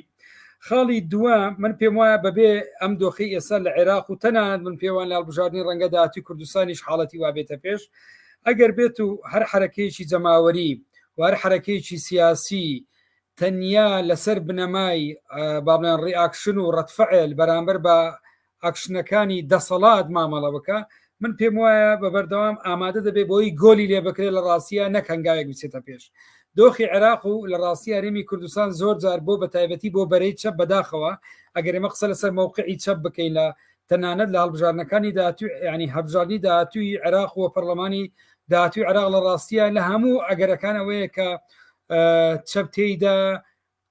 خاڵی دووە من پێم وایە بەبێ ئەم دۆخی ئێستا لە عێراق و تەنانەت من پێوان لە هەڵبژاردنی ڕەنگە داهاتوی کوردستانیش حاڵەتی وا بێتە پێش ئەگەر بێت و هەر حرەکەیەکی جەماوەری و هەر حرەکەیەکی سیاسی تەنیا لەسەر بنەمای با بڵێن reaction و ڕەدفعل بەرامبەر بە ئاکشنەکانی دەسەڵات مامەڵە بکە من پێم وایە بە بەردەوام ئامادە دەبێت بۆی گۆلی لێ بکرێت لە ڕاستیە نەک هەنگاوێک بچێتە پێش دۆخی عێراق و لە ڕاستی هەرێمی کوردستان زۆر جار بۆ بە تایبەتی بۆ بەرەی چەپ بەداخەوە ئەگەر ئێمە قسە لەسەر مەوقعی چەپ بکەین لە تەنانەت لە هەڵبژاردنەکانی داهاتوو ینی هەبژاردنی داهاتووی عێراق و پەرلەمانی داهاتووی عێراق لە ڕاستیە لە هەموو ئەگەرەکان ئەوەیە کە چەپ تێیدا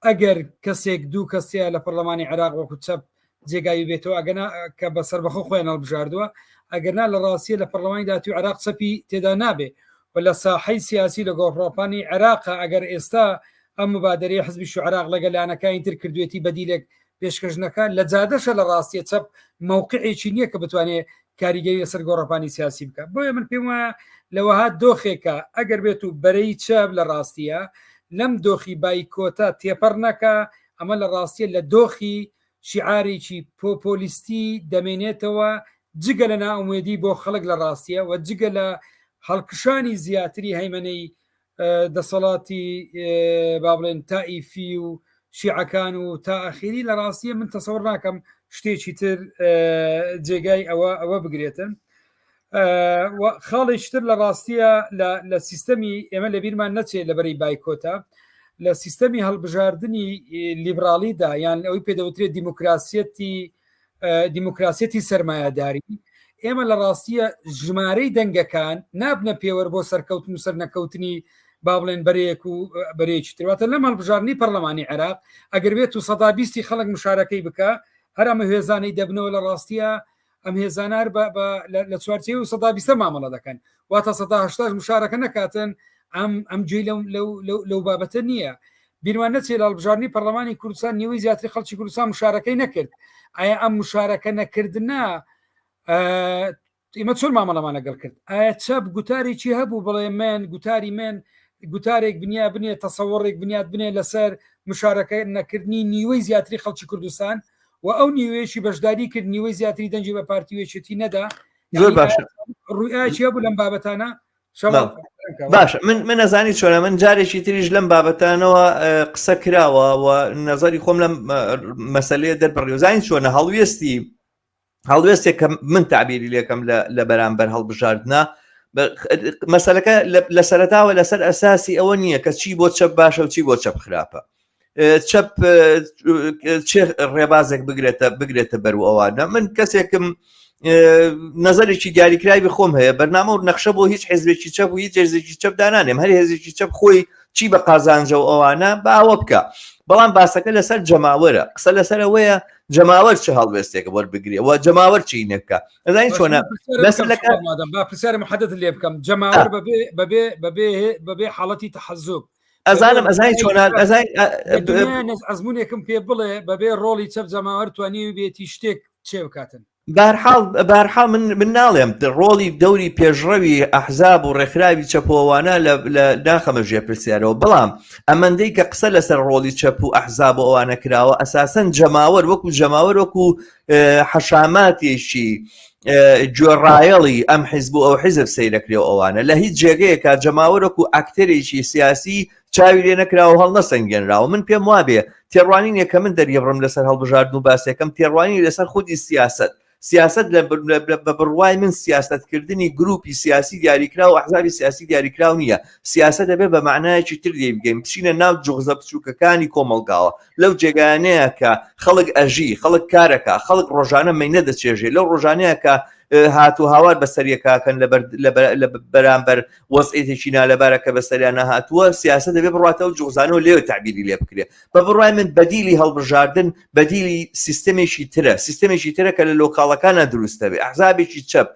ئەگەر کەسێک دوو کەسەیە لە پەرلەمانی عێراق وەکو چەپ جێگاوی بێتەوە ئەگەنا کە بە سەربەخۆ خۆیان هەڵبژاردووە ئەگەرنا لە ڕاستیە لە پەرلەمانی داهاتووی عێراق چەپی تێدا نابێ و لە ساحەی سیاسی لە گۆڕپانی عێراق ئەگەر ئێستا ئەم مبادرەی حزبی شوعراق لەگەل لایەنەکانی تر کردوێتی بەدیلێک پێشکەش نەکات لە جادەشە لە ڕاستیە چەپ مەوقعێکی نییە کە بتوانێت کاریگەری لەسەر گۆڕەپانی سیاسی بکە بۆیە من پێم وایە لەوەها دۆخێکە ئەگەر بێت و بەرەی چەپ لە ڕاستیە لەم دۆخی بایکۆتە تێپەڕ نەکە ئەمە لە ڕاستیە لە دۆخی شیعارێکی پۆپۆلیستی دەمێنێتەوە جگە لە نائومێدی بۆ خەڵک لە ڕاستیە و جگە لە هەڵکشانی زیاتری هەیمەنەی دەسەڵاتی با بڵێن تائیفی و شیعەکان و تا ئەخیری لە ڕاستیە من تەسەوڕ ناکەم شتێکی تر جێگای ئەوە ئەوە بگرێتن خاڵێکی تر لە ڕاستیە لە سیستەمی ئێمە لە بیرمان نەچێت لە بەرەی بایکۆتە لە سیستەمی هەڵبژاردننی لیبرالیدا یان ئەوەی پێدەوترێت دیموکراسیەتی دیموکراسیەتی سەرمایەداری ئێمە لە ڕاستیە ژمارەی دەنگەکان نابنە پێوەر بۆ سەرکەوتن و سەرنەکەوتنی با بڵێن بەرەیەک و بەرەیەکی ترواتە لەم هەڵبژاردنی پەرلەمانی عێراق ئەگەر بێت و سەدا بیستی خەڵک مشارەکەی بکە هەر ئەمە هێزانەی دەبنەوە لە ڕاستیە ئەم هێزانار لە چوارچێ و سەدا بیستە مامەڵە دەکەن واتە سەدا هەشتاش مشارەکە نەکاتن ئەم ئەم گوێی لەو بابەتە نییە بیرمان نەچێت لە هەڵبژاردنی پەرلەمانی کوردستان نیوەی زیاتری خەڵکی کوردستان مشارەکەی نەکرد ئایا ئەم مشارەکە نەکردنە ئێمە چۆن مامەڵەمان لەگەڵ کرد ئایا چەپ گوتارێکی هەبوو بڵێ من گوتاری من گوتارێک بنیا بنێ تەسەوڕێک بنیات بنێ لەسەر مشارەکە نەکردنی نیوەی زیاتری خەڵکی کوردستان و ئەو نیوەیەکی بەشداری کرد نیوەی زیاتری دەنگی بە پارتی وێچێتی نەدا. زۆر باشە ڕوئایکی هەبوو لەم بابەتانە باشە من من نەزانی چۆنە من جارێکی تریش لەم بابەتانەوە قسە کراوە و نظری خۆم لەم مەسلەیە دەربڕیوزانین چۆنە هەڵوێستی هەڵوێستێک کە من تعبیری لێکەم لە بەرامبەر هەڵبژاردنە مەسەلەکە لە سەرتاوە لەسەر ئەساسی ئەوە نییە کە چی بۆ چەپ باشە و چی بۆ چەپ خراپە چەپ چێ ڕێبازێک بگرێتە بگرێتە بەر و ئەوانە من کەسێکم نظرێکی دیاریکراوی خۆم هەیە بەرنامە و نەخشە بۆ هیچ حزبێکی چەپ و هیچ هێزێکی چەپ دانانێم هەر هێزێکی چەپ خۆی چی بە قازانجە و ئەوانە باوە بکە بەڵام باسەکە لەسەر جەماوەرە قسە لەسەر ئەوەیە جەماوەر چ هەڵوێستێکە وەربگرێ و جەماوەر چی نەکە ئەزانی چۆنە با پرسیارە محدد لێ بکەم جەماوەر بەبێ بەبێ بەبێ بەبێ حاڵەتی تەحەزوب ئەزانم ئەزانی چۆنە ئەزای ئەزمونێکم پێ بڵێ بەبێ ڕۆڵی چەپ جەماوەر توانی بێتی شتێک چێ بکاتن بەهەرحاڵ بەهەرحاڵ من من ناڵێم ڕۆڵی دەوری پێشڕەوی ئەحزاب و ڕێکخراوی چەپۆوانە لە لە ناخەمە ژێر پرسیارەوە بەڵام ئەمەندەی کە قسە لەسەر ڕۆڵی چەپ و ئەحزاب و ئەوانە کراوە ئەساسەن جەماوەر وەکو جەماوەر وەکو حەشاماتێکی گوێڕایەڵی ئەم حیزب و ئەو حیزب سەیرەکرێ و ئەوانە لە هیچ جێگەیەکە جەماوەر وەکو ئەکتەرێکی سیاسی چاوی لێ نەکراوە هەڵنەسەنگێنراوە من پێم وابێ تێڕوانینێک کە من دەریبڕم لەسەر هەڵبژاردن و باسێکم تێڕوانینی لەسەر خودی سیاسەت سیاسەت لە بە بڕوای من سیاسەتکردنی گروپی سیاسی دیاریکراو و ئەحزابی سیاسی دیاریکراو نییە سیاسەت دەبێت بە معنایەکی تر لێ بگەین بچینە ناو جوغزە بچووکەکانی کۆمەڵگاوە لەو جێگایانەیە کە خەڵک ئەژی خەڵک کارەکە خەڵک ڕۆژانە مینە دەچێژێ لەو ڕۆژانەیە کە هات و هاوار بەسەریەکەکەن لە بەرامبەر وەزعیەتێکی نالەبارە کە بەسەریان نەهاتووە سیاسەت دەبێ بڕاتەوە جوغزانەوە لێوە تعبیری لێ بکرێ بە بڕای من بەدیلی هەڵبژاردن بەدیلی سیستمێکی ترە سیستمێکی ترە کە لە لۆکاڵەکانە دروست دەبێ ئەحزابێکی چەپ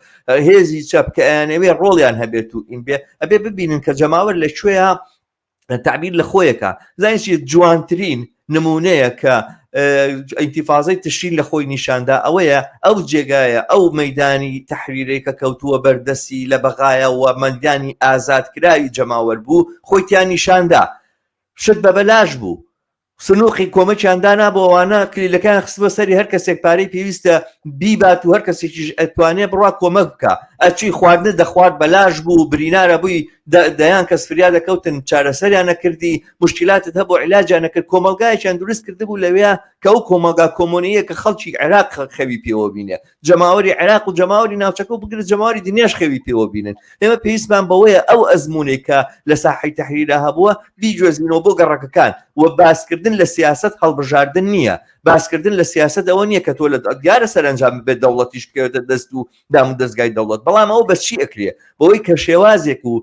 هێزی چەپ کە ئەیانەوێ ڕۆڵیان هەبێت و ئین بێ ئەبێ ببینن کە جەماوەر لە کوێیە تعبیر لە خۆیەکە زانین چی جوانترین نمونەیە کە ئینتیفازەی تشرین لە خۆی نیشاندا ئەوەیە ئەو جێگایە ئەو مەدانی تحریرەی کە کەوتووە بەردەستی لە بەغایە و مەدانی ئازادکراوی جەماوەر بوو خۆی تیا نیشاندا شت بە بەلاش بوو سنوقی کۆمەکیان دانا بۆ ئەوانە کلیلەکان خستبە سەری هەر کەسێک پارەی پێویستە بیبات و هەر کەسێکیش ئەتوانێ بڕوا کۆمەک بکە ئەچی خواردنە دەخوارد بەلاش بوو برینارە بووی دەیان کەس فریا دەکەوتن چارەسەریان نەکردی مشکلاتت هەبوو عیلاجیان نەکرد کۆمەڵگایەکیان دروست کردبوو لەوێ کە ئەو کۆمەڵگا کۆمۆنیە کە خەڵکی عێراق خەوی پێوە بینێ جەماوەری عێراق و جەماوەری ناوچەکە و بگرە جەماوەری دنیاش خەوی پێوە بینن ئێمە پێویستمان بەوەیە ئەو ئەزمونێک کە لە ساحەی تەحریرا هەبووە بیگوێزینەوە بۆ گەڕەکەکان و باسکردن لە سیاسەت هەڵبژاردن نییە باسکردن لە سیاسەت ئەوە نییە کە تۆ لە دیارە سەرەنجام بێت دەوڵەتیش بکەوێتە دەست و دام و دەستگای دەوڵەت بەڵام ئەو بە چی ئەکرێ بەوەی کە شێوازێک و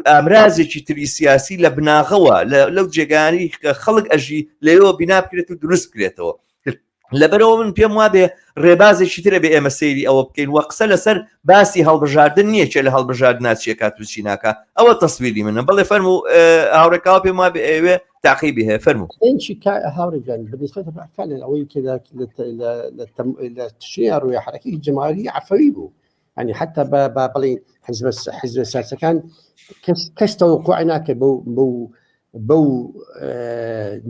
ئامرازێکی تری سیاسی لە بناغەوە لەو جێگانی کە خەڵک ئەژی لەوێوە بینا بکرێت و دروست بکرێتەوە لەبەرەوە من پێم وابێ ڕێبازێکی ترە بێ ئێمە سەیری ئەوە بکەین وە قسە لەسەر باسی هەڵبژاردن نییە کێ لە هەڵبژاردنا چیەکات و چی ناکە ئەوە تەسویری منە بەڵێ فەرموو هاوڕێکاوە پێم وابێ ئەوێ تاقیبی هەیە فەرموو هاوڕێ گیان بالنسبة فعلا ئەوەی کە لە تشرین ڕووی حرەکەی جەماوەری عەفەوی بوو يعني حتى با بڵێین حزب حزب سیاسەکان کەس کەس تەوقع ناکە بەو بەو بەو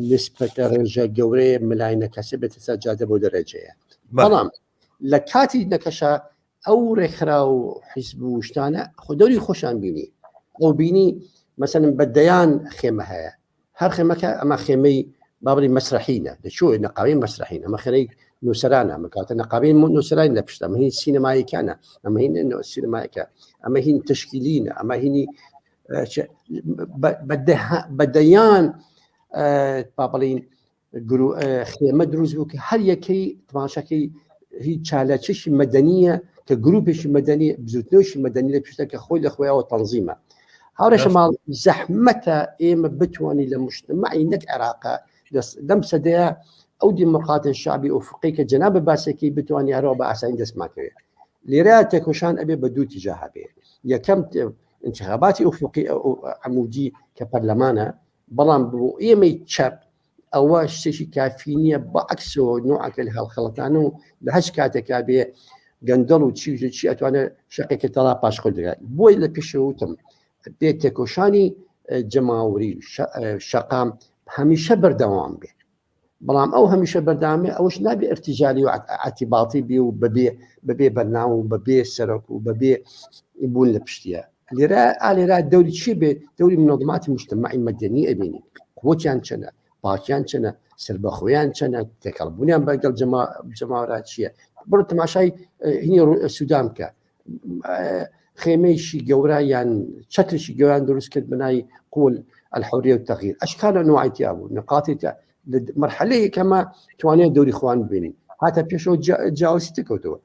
نسبەتە ڕێژە گەورەیە ملاینە کەسە بێتە سەر جادە بۆ دەرەجەیە بەڵام لە کاتی نەکەشە ئەو ڕێکخرا و حیزب و شتانە خۆ دەوری خۆشان بینی ئەو بینی مەسەن بە دەیان خێمە هەیە هەر خێمەکە ئەمە خێمەی بابلی مەسرحینە دەچۆ نەقاوی مەسرحین ئەمە خێرەی نووسرانە ئەمە کاتە نەقابی نووسران لە پشت ئەمە هین سینەمایەکانە ئەمە هین سینەمایەکە ئەمە هین تشکیلینە ئەمە هینی بە دەیان با بڵین خێمە دروست بوو کە هەر یەکەی تماشاکەی هیچ چالاکیشی مەدەنیە کە گروپێکی مەدەنی بزوتنەوەشی مەدەنی لە پشتە کە خۆی لە خۆیەوە تەنزیمە هاوڕێ شەماڵ زەحمەتە ئێمە بتوانین لە مجتمعی نەک عێراقە لەم سەدەیە ئەو دیموکراتە شعبی ئوفقی کە جەناب باسێکی بتوانانی هەرەوە بە ئاسانی دەستماکەوێت لێرە تێکۆشان ئەبێ بە دوو تیجا هەبێ یەکەم انتخاباتی ئوفقی عمودی کە پەرلەمانە بەڵام بۆ ئێمەی چەپ ئەوە شتێکی کافی نییە بە عکسەوە نوعەکە لە هەڵخەڵەتان و لە هەچ کاتێکا بێ گەندەڵ و چی و چی ئەتوانێت شقێکی تەڵا پاشخۆ دەگات بۆی لە پێشەوتم بێ تێکۆشانی جەماوری شەقام هەمیشە بەردەوام بێت. بەڵام ئەو هەمیشە بەردامێ ئەوش نابێ ارتجالی و اعتباطی بێ و بەبێ بەبێ بەرنامە و بەبێ سەرۆک و بەبێ بوون لە پشتیە لێرە ئالێرا دەوری چی بێت دەوری منەظماتی مجتمعی مەدەنی ئەبینی قوتیان چەنە پاکیان چەنە سربەخۆیان چەنە تێکەڵبوونیان بەگەڵ جەماوەرا چییە بڕ تەماشای هینی سوودان بکە خێمەیشی گەورە یان چەترشی گەوران دروست کرد بەناوی قول الحریە و تەغیر ئەشکال و نوعی تیا بوو نقاطی تیا مەرحەلەی یەکەمە توانێت دەوری خوان ببینین هاتە پێشەوە جیاوازی تکەوتەوە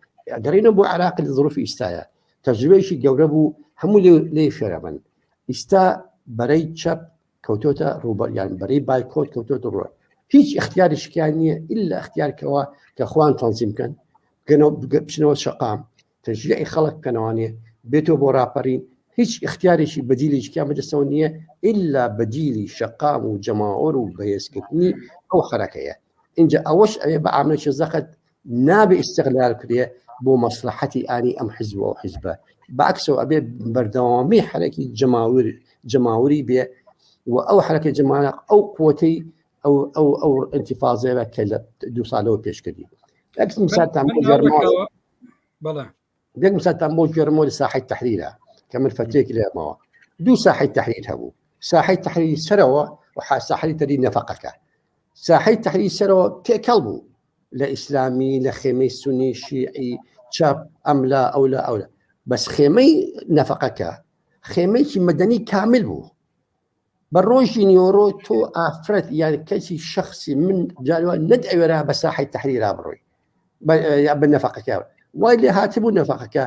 گەڕینە بۆ عراق لە ظروفی ئیستایە تەجروبەیەکی گەورە بوو هەموو لێ فێرەبن ئیستا بەرەی چەپ کەوتۆتە ڕووبەریان بەرەی بایکۆت کەوتۆتە ڕوە هیچ اختیارشکیان نییە ئللا اختیارکەوە کە خوان تەنزیم بکەن بگەنەوە بچنەوە شەقام تەشجیعی خەڵک بکەنەوانێ بێتەوە بۆ ڕاپەرین هیچ اختیارێکی بەدیلێکیان بەدەستەوە نییە ئللا بەدیلی شەقام و جەماوەر و بەهێزکردنی ئەو حرەکەیە اینجا ئەوەش ئەوێ بە ئامنێکی زەخت نابێ ئیسیغلال کرێ بۆ مەسلحەتی ئانی ئەم حزب و ئەو حزبە بەعکسەوە ئەبێ بەردەوامی حرەکی جەماور جەماوری بێ و ئەو حرەکە جەمانە ئەو قوتەی ئەو ئەو ئەو ئینتیفازەیە کە لە دو ساڵەوە پێشکردی ئەکس مثالتان بۆ گەرمەوە بەڵێ یەک مثالتان بۆ گەرمەوە لە ساحەی تەحریرە کە من فترێک لێمەوە دوو ساحەی تەحریر هەبوو ساحەی تەحریری سەرەوە و ساحەی تەری نەفەقەکە ساحەی تەحریری سەرەوە تێکەڵ بوو لە ئیسلامی لە خێمەی سونی شیعی چەپ ئەملا ئەولا ئەولا بەس خێمەی نەفەقەکە خێمەیەکی مەدەنی کامل بوو بە ڕۆژی نیۆڕۆ تۆ ئافرەت یان کەسی شخصی من جاروا نەدەوێرا بە ساحی تحریرا بڕۆی بە نەفەقەکە وای لێ هاتبوو نەفەقەکە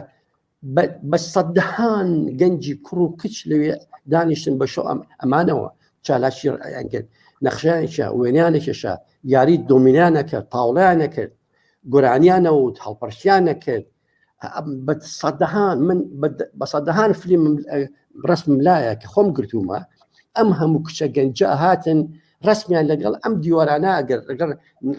بە سەدەهان گەنجی کوڕ و کچ لەوێ دانیشتن بە شۆ ئەمانەوە چالاکی ڕایان کرد نەخشیانێکە وێنیانە کێشا یاری دۆمینانە کرد تاوڵیانە کرد گۆرانیانە و هەڵپەرشیانە کرد بە سەدەهان من بە سەدەهان فلیمم ڕسمم لایە کە خۆم گرتوومە ئەم هەموو کچە گەنجە هاتن ڕسمیان لەگەڵ ئەم دیوارانە ئەگەر لەگەڵ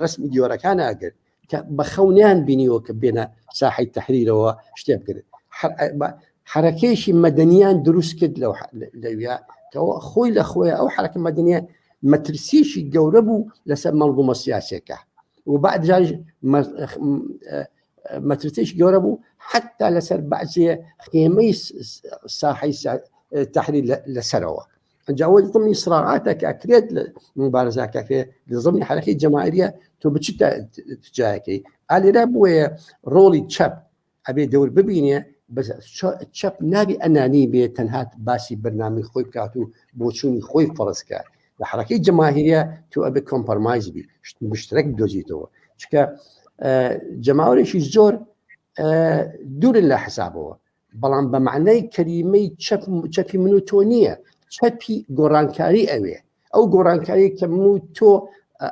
ڕسمی دیوارەکان ئەگرت کە بە خەونیان بینیوە کە بێنە ساحی تەحریرەوە شتێ بگرن حرەکەیشی مەدەنیان دروست کرد لەو لەویا کەەوە خۆی لە خۆی ئەو حرەکە مەدەنیە مەترسیشی گەورە بوو لەسەر مەڵگومە سیاسەکە و بعد جاریش مەترسیش گەورە بوو حتا لەسەر بەعزێ خێمەی ساحی تحریر لەسەرەوە ئەنجا ئەوە ضمنی صراعاتە کە ئەکرێت لە مبارزاکە کرێت لە ضمنی حرەکەی جەماعریە تۆ بچ تجاەکەی ئالێرا بۆیە ڕۆڵی چەپ ئەبێ دەور ببینێ بەس چەپ نابی ئەنانی بێ تەنها باسی بەرنامەی خۆی بکات و بۆچوونی خۆی فەرزکە لە حرەکەی جەماهیریە تۆ ئەبێ compromise بی مشترک بدۆزیتەوە چکە جەماوەرێکی زۆر دوورن لە حسابەوە بەڵام بە معنای کەلیمەی چەپ چەپی من و تۆ نییە چەپی گۆڕانکاری ئەوێ ئەو گۆڕانکاری کە من و تۆ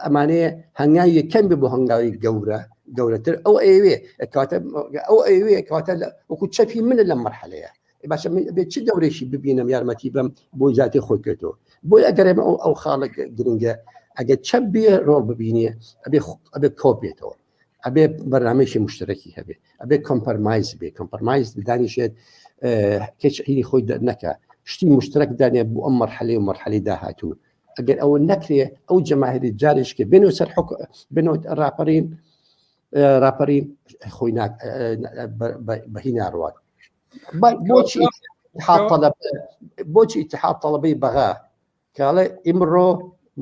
ئەمانەیە هەنگاوی یەکەم بێ بۆ هەنگاوی گەورە گەورەتر ئەو ئەوێ کاتە ئەو ئەوێ کاتە وەکو چەپی منە لەم مەرحەلەیە باشە من بێ چ دەورێکی ببینم یارمەتی بم بۆ زیاتر خۆی کردەوە بۆی ئەگەر ئێمە ئەو ئەو خاڵە گرنگە ئەگەر چەپ بێ ڕۆڵ ببینێ ئەبێ ئەبێ کۆ بێتەوە ئەبێ بەرنامەیەکی مشتەرەکی هەبێ ئەبێ compromise بێ compromise دانیشێت کەچ هینی خۆی نەکە شتی مشترک دانێ بۆ ئەم مەرحەلەی و مەرحەلی داهاتوو ئەگەر ئەوە نەکرێ ئەو جەماهری جارێککە بێنەوە سەر حک بنەوە ڕاپەرین ڕاپەرین خۆی بەهی ناڕوات بۆچی بۆچی اتحاد طلبەی بەغا کاڵێ ئیمڕۆ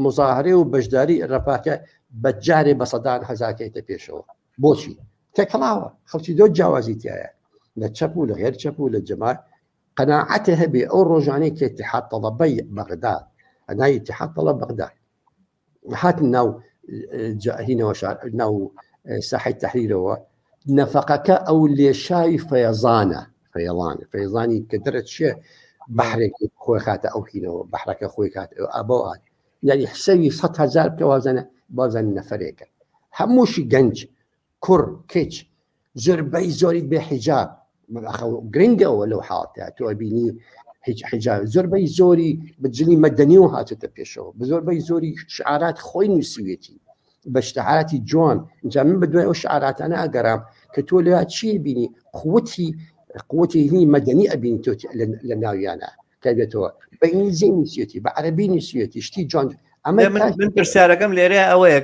مزاهرەی و بەشداری رەپاکە بە جارێ بە سەدان هەزارکەیتە پێشەوە بۆچی تێکەڵاوە خەڵکی زۆر جیاوازی تایە لە چەپ و لە غێر چەپ و لە جەماع قەناعەتە هەبێ ئەو ڕۆژانەی کە اتحاد طلبەی بەغدا ئەنای اتحاد طلب بەغدا هاتن ناو هینەوە شار ناو ساحی تحریرەوە نەفەقەکە ئەو لێشاوی فەیەزانە فەیەڵان فەیزانی کە دەرەچێ بەحرێک خۆی خاتە ئەو هینەوە بەحرەکە خۆی کات ئەبەوە یعنی حسەوی هزار بکە وازانە بازان نەفرێکە هەمووشی گەنج کوڕ کچ زۆربەی زۆری بێ حیجاب گرنگەوە لەو حاڵەتە تۆ ئەبینی هیچ حیجاب زۆربەی زۆری بە جلی مەدەنی و هاتێتە پێشەوە بە زۆربەی زۆری شعارات خۆی نووسیوێتی بە شعاراتی جوان جا من بە دوای ئەو شعاراتانە ئەگەرام کە تۆ لە چی بینی قوتی قوتی هی مەدەنی ئەبینی تۆ لە ناویانە کە بێتەوە بە ئینگلیزی نووسیەتی بە عەربی نووسیەتی شتی جوان. ئەمە من پرسیارەکەم لێرە ئەوەیە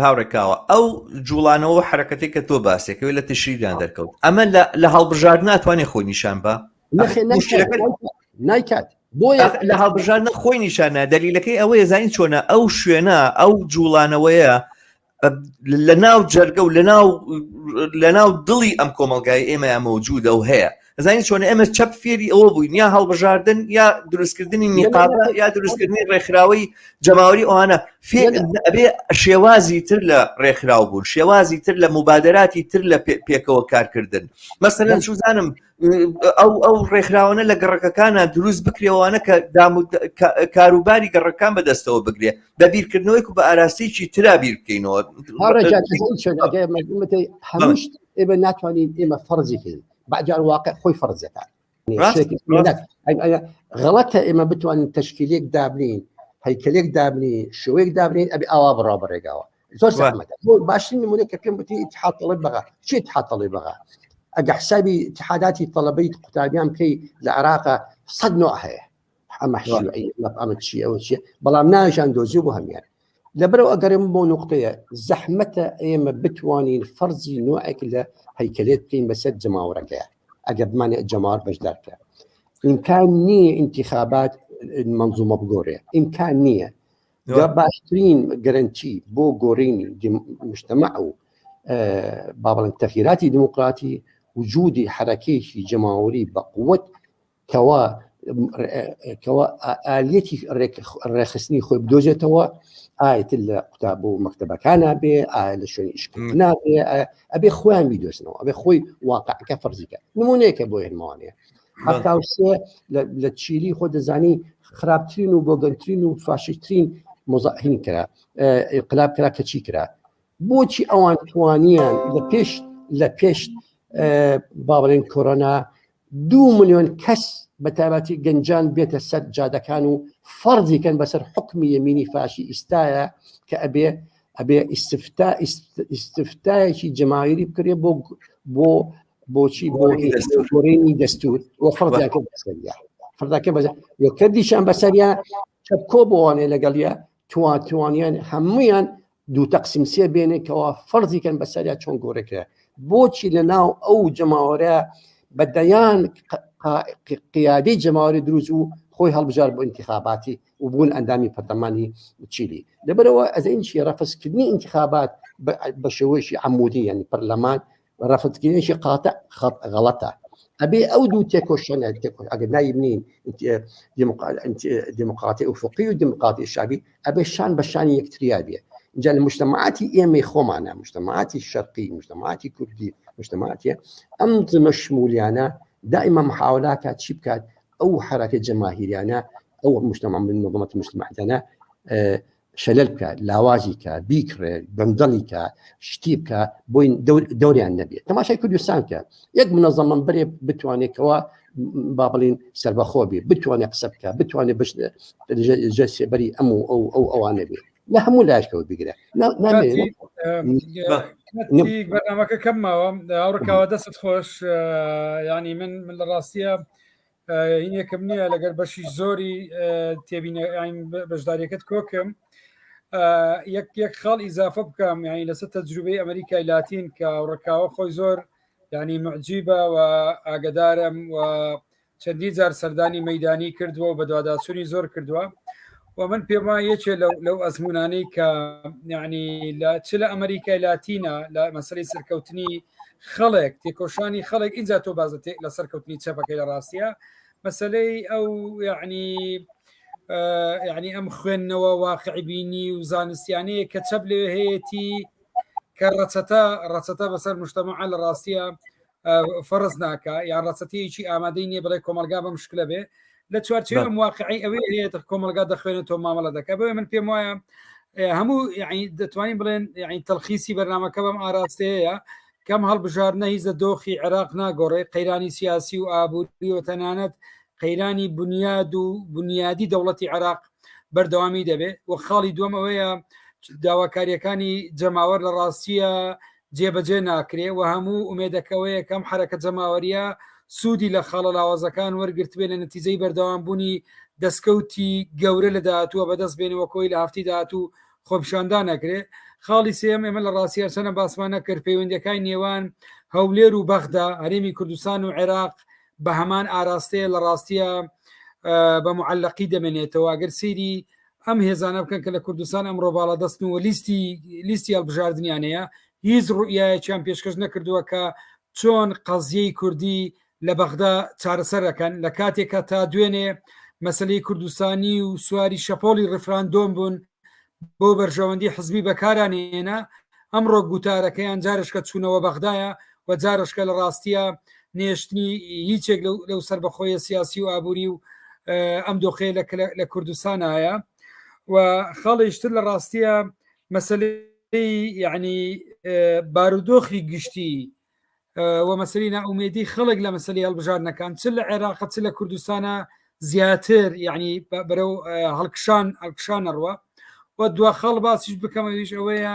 هاوڕێکاوە ئەو جوڵانەوە حرەکەتی کە تۆ باسێکەوەی لە تشریدان دەرکەوت ئەمە لە هەڵبژارد ناتوانێت خۆی نیشان بە نایکات بۆیە لە هەڵبژاردنە خۆی نیشانە دەلیلەکەی ئەوەیە زانین چۆنە ئەو شوێنە ئەو جوڵانەوەیە لە ناو جەرگە و لە ناو لە ناو دڵی ئەم کۆمەلگای ئێمە مەوجودە و هەیە زانی چۆن ئێمە چەپ فێری ئەوە بووین یا هەڵبژاردن یا دروستکردنی نیقابە یا دروستکردنی ڕێکخراوەی جەماوەری ئەوانە فێر ئەبێ شێوازی تر لە ڕێکخراو بوون شێوازی تر لە مبادراتی تر لە پێکەوە کارکردن مەسەلەن چوزانم ئەو ئەو ڕێکخراوانە لە گەڕەکەکانە دروست بکرێوانە کە کاروباری گەڕەکان بەدەستەوە بگرێ بە بیرکردنەوەی و بە ئاراستێکی ترا بیر بکەینەوە هەمووشت ئێمە ناتوانین ئێمە فەرزی کەین بعجار واقع خۆی فەرز دەکات غەڵەتە ئێمە بتوانین تەشکیلێک دابنین هەیکلێک دابنین شێوەیەک دابنین ئەبێ ئاوا بڕا بەڕێگاوە زۆر زەحمەتە بۆ باشترین نمونە کە پێم وتی اتحاد طلب بەغا چی اتحاد طلب بەغا ئەگە حسابی اتحاداتی طلبەی قوتابیان بکەی لە عێراقا سەد نوع هەیە ئەمە شیوعی ئەمە چی ئەوە چیە بەڵام ناژان دۆزی بۆ هەمیان لەبەرەوە ئەگەرم بۆ نقطەیە زەحمەتە ئێمە بتوانین فەرزی نوعێک لە هەیکەلێت بکەین بەسەر جەماوەرەکەیە ئەگەر بمانێت جەماوەر بەشدار بکە ئیمکان نییە انتخابات منظومە بگۆرێ ئیمکان نییە باشترین گەرنتی بۆ گۆڕینی مجتمع و با بڵێن تەغیراتی دیموکراتی وجودی حرەکەیەکی جەماوەری بە قوت کەوا کەوا ئالیەتی ڕێکخستنی خۆی بدۆزێتەوە ئاەتر لە قوتاب و مەکتتەبەکانە بێ ئایا لە شوێنی ئیشکردنا بێ ئەبێ خۆیان بیدۆزنەوە ئەبێ خۆی واقعەکە فەرزیکە نمونەیەکە بۆ هێنمەوانەیە 73 لە چیلی خۆ دەزانی خراپترین و بۆگەنترین و فاشیترین مزاهین کرا ئینقلاب کرا کە چی کرا بۆچی ئەوان توانیان لە پێش لە پێش با بڵێن کۆرۆنا دو ملیۆن کەس بە تایبەتی گەنجان بێتە سەر جادەکان و فەرزی کەن بەسەر حکمی یەمینی فاشی ئیستایە کە ئەبێ ئەبێ ئیسفتا ئیسفتایەکی جەماویری بکرێ بۆ بۆ بۆچی بۆ گۆڕینی دەستور و فەرزیان کرد بەسەریا فەرزەکە بەس کردیشان بەسەریا چەپ کۆ بۆوانێ لەگەڵیا توانیان هەمویان دوو تەقسیم سێ بێنێ کەوا فەرزی کەن بەسەریا چۆن گۆڕێکرا بۆچی لە ناو ئەو جەماوەرە بە دەیان قیادەی جەماوەری دروست و خۆی هەڵبژار بۆ انتخاباتی و بوون ئەندامی پەرلەمانی چیلی لەبەرەوە ئەزین چی ڕەفزکردنی انتخابات بە شێوەیەکی عمودی یعنی پەرلەمان ڕەفزکردنێکی قاتع غەڵەتە ئەبێ ئەو دوو تێکۆشانە تێکۆش ئەگەر ناوی بنین دیموکراتی ئوفقی و دیموکراتی شعبی ئەبێ شان بە شانی یەکتریا بێ اینجا لە مجتمعاتی ئێمەی خۆمانە مجتمعاتی شەرقی مجتمعاتی کوردی مجتمعاتی ئەم زمە شمولیانە دائما محاولاکە چی بکات ئەو حرەکە جەماهیریانە ئەو مجتمع من منظمة مجتمعاتانە شەلەل بکە لاوازی کە بیکڕێ گەندەڵی کە شتی بکە بۆی دەوریان نەبێت تەماشای کوردستان کە یەک منەزەمەم بەرێ بتوانێتەوە با بڵین سربەخۆ بێ بتوانێت قسە بکە بتوانێت بش سێبەری ئەم و ئەو ئەو ئەوانە بێ لە هەموو لایشکەوە بگرە بەرنامەکە کەم ماوە هاوڕکاوە دەست خۆش ینی من من لە ڕاستیە هینێکم نییە لەگەر بەشی زۆری تێبینە بەشداریەکەت کۆکم یەک یەک خاڵ ئیزافە بکەم یعنی لەسەر تەجروبەی ئەمریکای لاتین کە ڕکاوە خۆی زۆر یعنی معجیبە و ئاگدارم و چەندی جار سەردانی مەدانی کردووە و بەدواداچوونی زۆر کردووە و من پێم وایە یەکێ لەو ئەزمونانەی کە یعنی لە چ لە ئەمریکای لاتینە لە مەسەری سەرکەوتنی خەڵێک تێکۆشانی خەڵێک اینجا تۆ بازە لە سەرکەوتنی چەپەکەی لە ڕاستیە مەسلەی ئەو یعنی یعنی ئەم خوێندنەوە واقعبینی و زانستیانەیە کە چەپ لێ هەیەتی کە ڕەچەتە ڕەچەتە بەسەر مشتەمە لە ڕاستیە فەرز ناکە یان ڕەچەتەیەکی ئامادەی نییە بڵێ کۆمەلگا بەم شکلە بێ لە چوارچێوەی ئەم واقعی ئەوەی هەیە کۆمەلگا دەخوێنێت تۆ مامەڵە دەکە بۆیە من پێم وایە هەموو دەتوانین بڵێن یعنی تەلخیسی بەرنمەکە بەم ئاراستەیە کەم هەڵبژاردنە هیچ لە دۆخی عێراق ناگۆڕێ قەیرانی سیاسی و ئابووری و تەنانەت قەیرانی بنیاد و بنیادی دەوڵەتی عێراق بەردەوامی دەبێت و خاڵی دووەم ئەوەیە داواکاریەکانی جەماوەر لە ڕاستیە جێبەجێ ناکرێ و هەموو ئومێدەکەوەیە کەم حرەکە جەماوەریە سوودی لە خاڵە لاوازەکان وەرگرتبێ لە نەتیجەی بەردەوام بوونی دەستکەوتی گەورە لە داهاتووە بەدەست بێنەوە کۆی لە هەفتی داهاتوو خۆپیشاندان نەکرێ. خاڵی سێیەم ئێمە لە ڕاستی هەرچەنە باسمان نەکرد پەیوەندیەکانی نێوان هەولێر و بەغدا، هەرێمی کوردستان و عێراق بە هەمان ئاراستەیە لە ڕاستیە بە معلقی دەمێنێتەوە ئەگەر سەیری ئەم هێزانە بکەن کە لە کوردستان ئەمڕۆ باڵادەستن و لیستی لیستی هەڵبژاردنیان هەیە هیچ ڕوئیایەکیان پێشکەش نەکردووە کە چۆن قەزیەی کوردی لە بەغدا چارەسەر ئەکەن لە کاتێکا تا دوێنێ مەسەلەی کوردستانی و سواری شەپۆڵی ڕیفراندۆم بوون بۆ بەرژەوەندی حزبی بەکاران هێنا ئەمڕۆ گوتارەکەیان جارشکە چوونەوە بەغدایە و جارشکە لە ڕاستیە نێشتنی هیچێک لەو سەربەخۆیە سیاسی و ئابووری و ئەم دۆخەیە لە کوردستانایە و خاڵیشتر لە ڕاستیە مەسلەی یعنی بارودۆخی گشتی و مەسەلی نائومێدی خەڵک لە مەسەلی هەڵبژاردنەکان چ لە عێراق چ لە کوردستانە زیاتر یعنی بەرەو هەڵکشان هەڵکشانەڕوە و دوا خاڵ باسیش بکەمەویش ئەوەیە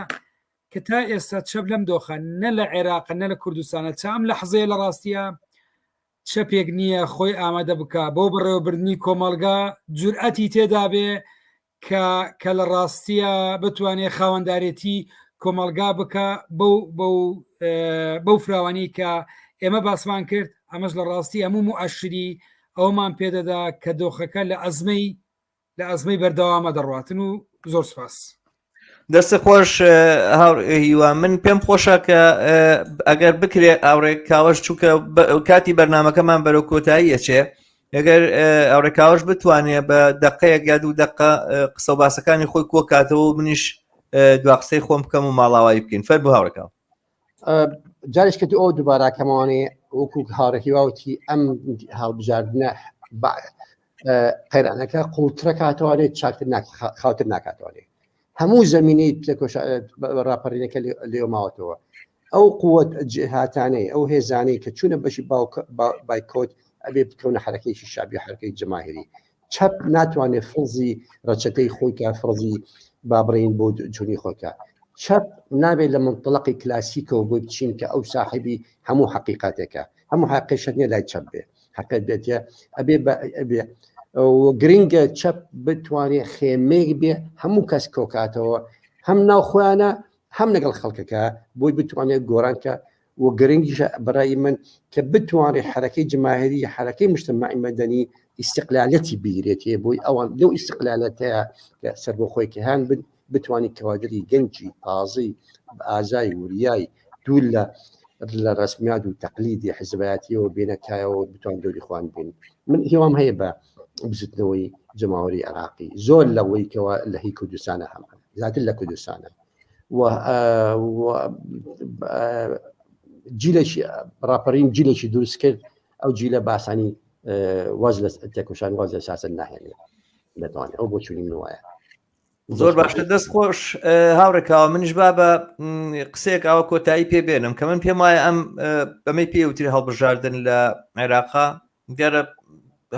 کە تا ئێستا چەپ لەم دۆخە نە لە عێراق نە لە کوردستانە چا ئەم لە حەزەیە لە ڕاستیە چەپێک نییە خۆی ئامادە بکە بۆ بەڕێوەبردننی کۆمەڵگا جورئەتی تێدابێ کە کە لە ڕاستیە بتوانێ خاوەندارێتی کۆمەڵگا بکە بەو بەو بەو فراوانی کە ئێمە باسمان کرد ئەمەش لە ڕاستی هەموو موئەشری ئەومان پێدەدا کە دۆخەکە لە ئەزمەی لە ئەزمەی بەردەوامە دەڕاتن و زۆر سپاس. دەست خۆش هیوا من پێم خۆشە کە ئەگەر بکرێ ئاوڕێ کاوەش چووکە کاتی بەرنمەکەمان بەرەو کۆتایی ئەچێ ئەگەر ئاوڕێ کاوەش بتوانێ بە دقەیەک یا دوو دقە قسە و باسەکانی خۆی کۆکاتەوە و منیش دوا قسەی خۆم بکەم و ماڵاوایی بکەین فەر بۆ هاوڕێکە جارش کە ئەو دووبارە کەمەوانێ وەکو هاڕێ هیواوتی ئەم هەڵبژاردنە قەیرانەکە قوڵترە کاتەوانێت چاکتر خاوتر ناکاتوانێت هەموو زمینەی ڕاپەڕینەکە لێ ماوەتەوە ئەو قوت جهاتانەی ئەو هێزانەی کە چوونە بەشی بایکۆت ئەبێ بکەونە حرەکەیکی شعبی حرەکەی جەماهری چەپ ناتوانێت فڕزی ڕەچەتەی خۆی کە فڕزی با بڕین بۆ جونی خۆکە چەپ نابێت لە منطلقی کلاسیکەوە بۆ بچین کە ئەو ساحبی هەموو حقیقاتێکە هەموو حقیشت نیە لای چەپ بێ حقیقت بێتە ئەبێ ئەبێ گرنگە چەپ بتوانێت خێمەیەک بێ هەموو کەس کۆکاتەوە هەم ناو خۆیانە هەم لەگەڵ خەڵکەکە بۆی بتوانێت گۆرانکە و گرنگیشە بەڕای من کە بتوانێت حرەکەی جماهری حرەکەی مجتمعی مەدەنی ئیستقلالەتی بگرێتێ بۆی ئەوان لەو ئیستقلالەتەیە کە سەربەخۆی کە هەن بن بتوانانی کەوادری گەنجی تازەی ئازای وریای دوور لە لە ڕسمیات و تەقلیدی حزبایەتیەوە بێنە کایەوە بتوان دەوری خوان بین من هیوام هەیە بە بزوتنەوەی جەماوەری عێراقی زۆر لەوەی کەەوە لە هی کوردستانە هەم زیاتر لە کوردستانە و جیلێکی ڕاپەرین جیلێکی دروست کرد ئەو جیلە باسانی واز لە تێکۆشان واز لە سیاسەت ناهێنێ دەتوانێت ئەو بۆچوونی من وایە زۆر باشە دەست خۆش هاوڕێکاوە منیش با بە قسەیەک ئاوە کۆتایی پێ بێنم کە من پێم وایە ئەم بەمەی پێوتری هەڵبژاردن لە عێراقا دیارە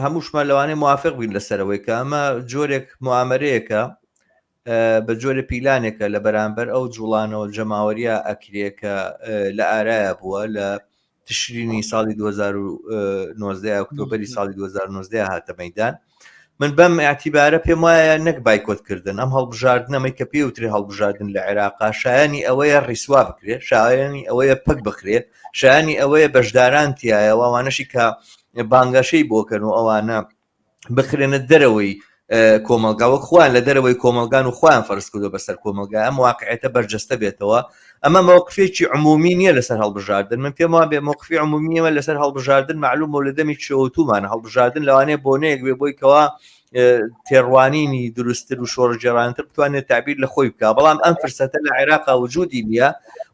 هەمووشمان لەوانەیە موافق بین لەسەرەوەی کە ئەمە جۆرێک معامەرەیەکە بە جۆرە پیلانێکە لە بەرامبەر ئەو جوڵانەوە جەماوەریە ئەکرێ کە لە ئارایە بووە لە تشرینی ساڵی 2019 ئۆکتۆبری ساڵی 2019 هاتە مەدان من بەم اعتیبارە پێم وایە نەک بایکۆتکردن ئەم هەڵبژاردنەمەی کە پێوترێ هەڵبژاردن لە عێراقا شایانی ئەوەیە ڕیسوا بکرێ شایانی ئەوەیە پەک بخرێ شایانی ئەوەیە بەشداران تایە ئەوانەشی کە بانگەشەی بۆکەن و ئەوانە بخرێنە دەرەوەی کۆمەلگا وەک خۆیان لە دەرەوەی کۆمەلگان و خۆیان فەرز کردو بەسەر کۆمەلگا ئەم واقعێتە بەرجەستە بێتەوە ئەمە مەوقفێکی عمومی نییە لەسەر هەڵبژاردن من پێم وابێ مەوقفی عمومیەوە لەسەر هەڵبژاردن معلومە و لە دەمی چەوتومان هەڵبژاردن لەوانەیە بۆنەیەک بێ بۆی کەوا تێڕوانینی دروستتر و شۆڕژێڕانتر بتوانێت تعبیر لە خۆی بکە بەڵام ئەم فرسەتە لە عێراقا وجودی نییە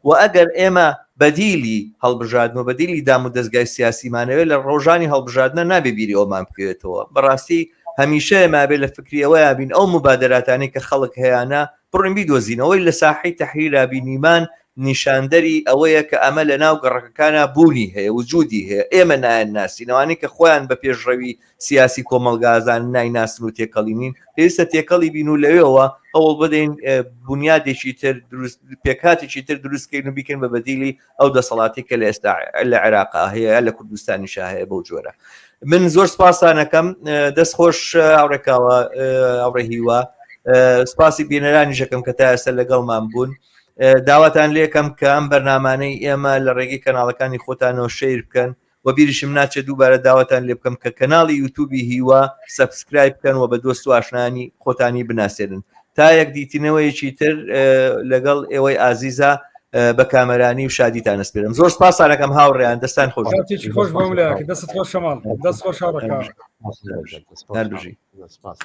و ئەگەر ئێمە بەدیلی هەڵبژاردن و بەدیلی دام و دەستگای سیاسیمانەوێت لە ڕۆژانی هەڵبژاردنە نابێ بیری ئەومان بکەوێتەوە بەڕاستی هەمیشە ئێمە بێ لە فکری ئەوەیا بین ئەو مبادراتانەی کە خەڵک هەیانە بڕۆین بیدۆزینەوەی لە ساحەی تەحریرا بینیمان نیشاندەری ئەوەیە کە ئەمە لە ناو گەڕەکەکانا بوونی هەیە، وجودی هەیە، ئێمە نایانناسین، ئەوانەی کە خۆیان بە پێشڕەوی سیاسی کۆمەڵگا ئەزانن نایناسن و تێکەڵی نین، پێویستە تێکەڵی بین و لەوێوە هەوڵ بدەین بونیادێکی تر دروست، پێکهاتێکی تر دروست کەین و بیکەین بە بەدیلی ئەو دەسەڵاتی کە لە ئێستا لە عێراقا هەیە لە کوردستانیشا هەیە بەو جۆرە. من زۆر سپاسانەکەم دەست خۆش هاوڕێکاوە هاوڕێ هیوا سپاسی بینەرانیشەکەم کە تا ئێستا لەگەڵمان بوون. داواتان لێکەم کە ئەم بەرنامانەی ئێمە لە ڕێگەی کەناڵەکانی خۆتانەوە share بکەن و بیریشم ناچێت دووبارە داواتان لێ بکەم کە کەناڵی یوتوبی هیوا subscribe بکەن و بە دۆست و ئاشنانی خۆتانی بناسێنن تا یەک دیتنەوەیەکی تر لەگەڵ ئێوەی ئازیزە بە کامەرانی و شادیتان ئەسپێرم زۆر سپاسانەکەم هاوڕێیان دەستان خۆش خۆش بۆم دەست خۆش شەماڵ دەست خۆش هاوڕێکان هەر بژی سپاس.